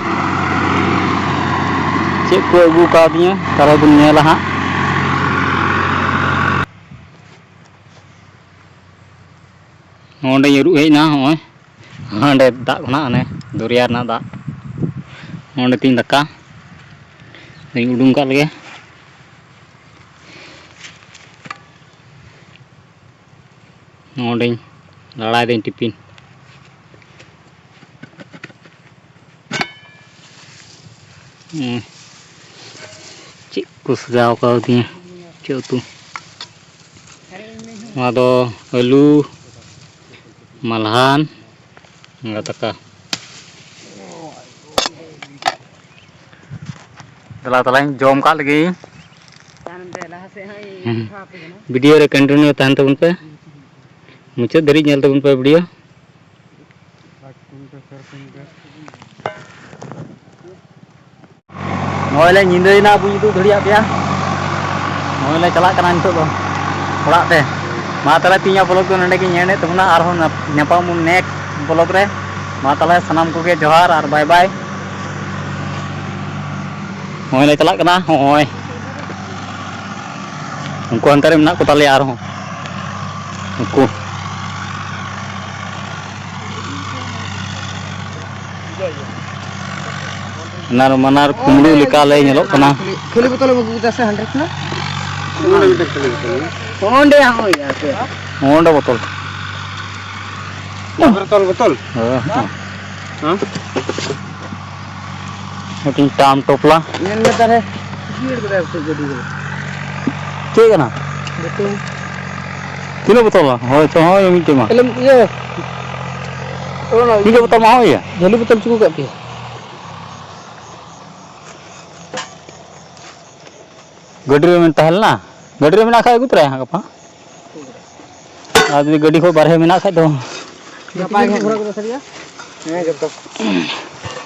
ᱪᱮᱫ ᱠᱚ ᱟᱹᱜᱩ ᱠᱟᱣᱫᱤᱧᱟ, ᱛᱟᱦᱞᱮ ᱵᱚᱱ ᱧᱮᱞᱟ ᱦᱟᱸᱜ᱾ ᱱᱚᱸᱰᱮᱧ ᱟᱹᱨᱩᱵ ᱦᱮᱡ ᱮᱱᱟ, ᱱᱚᱜᱼᱚᱭ ᱦᱟᱸᱰᱮ ᱫᱟᱜ ᱠᱷᱚᱱᱟᱜ, ᱦᱟᱱᱮ ᱫᱚᱨᱭᱟ ᱨᱮᱱᱟᱜ ᱫᱟᱜ᱾ ᱱᱚᱸᱰᱮ ᱛᱤᱧ ᱫᱟᱠᱟ ᱫᱚᱧ ᱩᱰᱩᱝ ᱠᱟᱜ ᱞᱮᱜᱮ᱾ ᱱᱚᱸᱰᱮᱧ ᱞᱟᱲᱟᱭ ᱫᱟᱹᱧ ᱴᱤᱯᱤᱱ᱾ ᱦᱩᱸ᱾ ᱪᱮᱫ ᱠᱚ ᱥᱟᱡᱟᱣ ᱠᱟᱣᱫᱤᱧᱟ, ᱪᱮᱫ ᱩᱛᱩ? ᱱᱚᱣᱟ ᱫᱚ ᱟᱹᱞᱩ, ᱢᱟᱞᱦᱟᱱ, ᱫᱟᱠᱟ᱾ ᱫᱮᱞᱟ ᱛᱟᱞᱟᱧ ᱡᱚᱢ ᱠᱟᱜ ᱞᱮᱜᱮ᱾ ᱛᱟᱭᱱᱚᱢ ᱛᱮ ᱞᱟᱦᱟ ᱥᱮᱫ ᱦᱟᱸᱜ ᱤᱧ ᱦᱩᱸ᱾ ᱯᱟᱴᱷᱟᱣ ᱟᱯᱮ ᱠᱟᱱᱟ᱾ ᱵᱷᱤᱰᱤᱭᱳ ᱨᱮ ᱠᱚᱱᱴᱤᱱᱤᱭᱩ ᱛᱟᱦᱮᱱ ᱛᱟᱵᱚᱱ ᱯᱮ, ᱢᱩᱪᱟᱹᱫ ᱫᱷᱟᱹᱨᱤᱡ ᱧᱮᱞ ᱛᱟᱵᱚᱱ ᱯᱮ ᱵᱷᱤᱰᱤᱭᱳ᱾ ᱱᱚᱜᱼᱚᱭ ᱞᱮ ᱧᱤᱫᱟᱹᱭᱮᱱᱟ, ᱵᱟᱹᱧ ᱩᱫᱩᱜ ᱫᱟᱲᱮᱭᱟᱜ ᱯᱮᱭᱟ᱾ ᱱᱚᱜᱼᱚᱭ ᱞᱮ ᱪᱟᱞᱟᱜ ᱠᱟᱱᱟ ᱱᱤᱛᱚᱜ ᱫᱚ ᱚᱲᱟᱜ ᱛᱮ᱾ ᱢᱟ ᱛᱟᱦᱚᱞᱮ, ᱛᱮᱦᱮᱧᱟᱜ ᱵᱞᱚᱜ ᱫᱚ ᱱᱚᱸᱰᱮ ᱜᱮᱧ ᱮᱱᱰᱮᱫ ᱛᱟᱵᱚᱱᱟ᱾ ᱟᱨᱦᱚᱸ ᱧᱟᱯᱟᱢ ᱟᱵᱚᱱ ᱱᱮᱠᱥᱴ ᱵᱞᱚᱜ ᱨᱮ᱾ ᱢᱟ ᱛᱟᱦᱚᱞᱮ, ᱥᱟᱱᱟᱢ ᱠᱚᱜᱮ ᱡᱚᱦᱟᱨ ᱟᱨ ᱵᱟᱭ ᱵᱟᱭ᱾ ᱱᱚᱜᱼᱚᱭ ᱞᱮ ᱪᱟᱞᱟᱜ ᱠᱟᱱᱟ, ᱱᱚᱜᱼᱚᱭ᱾ ᱩᱱᱠᱩ ᱦᱟᱱᱛᱮ ᱨᱮ ᱢᱮᱱᱟᱜ ᱠᱚ ᱛᱟᱞᱮᱭᱟ ᱟᱨᱦᱚᱸ᱾ ᱩᱱᱠᱩ᱾ ᱱᱟᱨ ᱢᱟᱱᱟᱨ ᱠᱩᱢᱵᱽᱲᱩ ᱞᱮᱠᱟ ᱞᱮ ᱧᱮᱞᱚᱜ ᱠᱟᱱᱟ᱾ ᱠᱷᱟᱹᱞᱤ ᱵᱳᱛᱚᱞ ᱮᱢ ᱟᱹᱜᱩ ᱠᱮᱫᱟ ᱥᱮ ᱦᱟᱸᱰᱮ ᱠᱷᱚᱱᱟᱜ? ᱱᱚᱰᱮ ᱢᱤᱫᱴᱟᱝ ᱠᱷᱟᱹᱞᱤ ᱵᱳᱛᱚᱞ ᱢᱮᱱᱟᱜᱼᱟ᱾ ᱚᱸᱰᱮ ᱦᱚᱸ ᱦᱩᱭᱩᱜᱼᱟ, ᱦᱟᱯᱮ᱾ ᱚᱸᱰᱮ ᱵᱳᱛᱚᱞ᱾ ᱵᱟᱵᱮᱨ ᱛᱚᱞ ᱵᱳᱛᱚᱞ? ᱦᱮᱸ, ᱦᱮᱸ᱾ ᱦᱮᱸ? ᱢᱤᱫᱴᱤᱱ ᱴᱟᱢ ᱴᱚᱯᱞᱟ᱾ ᱧᱮᱞ ᱢᱮ ᱛᱟᱦᱞᱮ᱾ ᱪᱮᱫ ᱠᱟᱱᱟ? ᱵᱳᱛᱚᱞ᱾ ᱛᱤᱱᱟᱹᱜ ᱵᱳᱛᱚᱞ? ᱦᱳᱭ ᱛᱚ, ᱦᱳᱭ ᱢᱤᱫᱴᱮᱡ ᱢᱟ᱾ ᱛᱟᱦᱞᱮ ᱤᱭᱟᱹ, ᱚᱱᱟ ᱢᱤᱫᱴᱮᱡ ᱵᱳᱛᱚᱞ ᱢᱟ ᱦᱳᱭ ᱭᱟ᱾ ᱡᱷᱟᱹᱞᱤ ᱵᱳᱛᱚᱞ ᱪᱩᱠᱩ ᱠᱟᱜ ᱯᱮᱭᱟ᱾ ᱜᱟᱹᱰᱤ ᱨᱮ ᱢᱮᱱ ᱛᱟᱦᱮᱸ ᱞᱮᱱᱟ, ᱜᱟᱹᱰᱤ ᱨᱮ ᱢᱮᱱᱟᱜ ᱠᱷᱟᱡ ᱟᱹᱜᱩ ᱛᱚᱨᱟᱭᱟ ᱦᱟᱸᱜ ᱜᱟᱯᱟ᱾ ᱟᱨ ᱡᱩᱫᱤ ᱜᱟᱹᱰᱤ ᱠᱷᱚᱡ ᱵᱟᱨᱦᱮ ᱢᱮᱱᱟᱜ ᱠᱷᱟᱡ ᱫᱚ᱾ ᱜᱟᱯᱟ ᱜᱮ ᱦᱟᱸᱜ᱾ ᱦᱮᱸ, ᱡᱚᱛᱚ᱾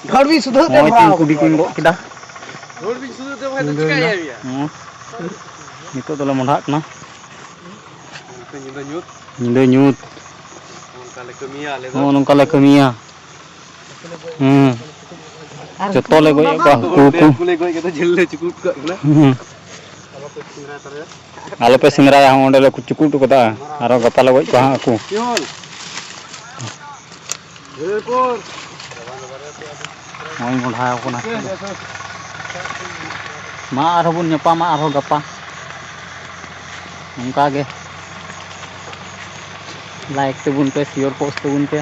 ᱰᱷᱚᱲ ᱵᱤᱧ ᱥᱩᱫᱷᱟᱹ ᱛᱮ ᱱᱚᱜᱼᱚᱭ ᱵᱷᱚᱨᱟᱣ ᱛᱤᱧ ᱠᱩᱰᱤ ᱠᱚᱧ ᱜᱚᱜ ᱠᱮᱫᱟ᱾ ᱰᱷᱚᱲ ᱵᱤᱧ ᱥᱩᱫᱷᱟᱹ ᱛᱮ ᱵᱷᱚᱨᱟᱣ ᱫᱚ ᱪᱤᱠᱟᱹᱭᱮᱱᱟ? ᱦᱮᱸ᱾ ᱱᱤᱛᱚᱜ ᱫᱚᱞᱮ ᱢᱚᱸᱰᱷᱟᱜ ᱠᱟᱱᱟ᱾ ᱧᱤᱫᱟᱹ ᱧᱩᱛ᱾ ᱧᱤᱫᱟᱹ ᱧᱩᱛ᱾ ᱱᱚᱝᱠᱟ ᱞᱮ ᱠᱟᱹᱢᱤᱭᱟ ᱟᱞᱮ ᱫᱚ᱾ ᱱᱚᱜᱼᱚ ᱱᱚᱝᱠᱟ ᱞᱮ ᱠᱟᱹᱢᱤᱭᱟ᱾ ᱦᱮᱸ᱾ ᱡᱚᱛᱚ ᱞᱮ ᱜᱚᱡ ᱮᱫ ᱠᱚᱣᱟ, ᱦᱟᱹᱠᱩ ᱠᱚ᱾ ᱦᱟᱹᱠᱩ ᱞᱮ ᱜᱚᱡ ᱠᱟᱛᱮ ᱡᱷᱟᱹᱞ ᱞᱮ ᱪᱩᱠᱩᱫ ᱠᱟᱜ ᱠᱟᱱᱟ᱾ ᱦᱮᱸ᱾ ᱟᱞᱚᱯᱮ ᱥᱮᱸᱫᱽᱨᱟᱭᱟ, ᱚᱸᱰᱮ ᱞᱮ ᱪᱩᱠᱩᱫ ᱠᱟᱫᱟ, ᱟᱨᱚ ᱜᱟᱯᱟ ᱞᱮ ᱜᱚᱡ ᱠᱚᱣᱟ ᱦᱟᱸᱜ ᱦᱟᱹᱠᱩ᱾ ᱱᱚᱜᱼᱚᱭ ᱢᱚᱸᱰᱷᱟ ᱠᱟᱱᱟ᱾ ᱢᱟ ᱟᱨᱦᱚᱸ ᱵᱚᱱ ᱧᱟᱯᱟᱢᱟ ᱟᱨᱦᱚᱸ ᱜᱟᱯᱟ᱾ ᱚᱱᱠᱟ ᱜᱮ ᱞᱟᱭᱤᱠ ᱛᱟᱵᱚᱱ ᱯᱮ, ᱥᱮᱭᱟᱨ ᱯᱳᱥᱴ ᱛᱟᱵᱚᱱ ᱯᱮ᱾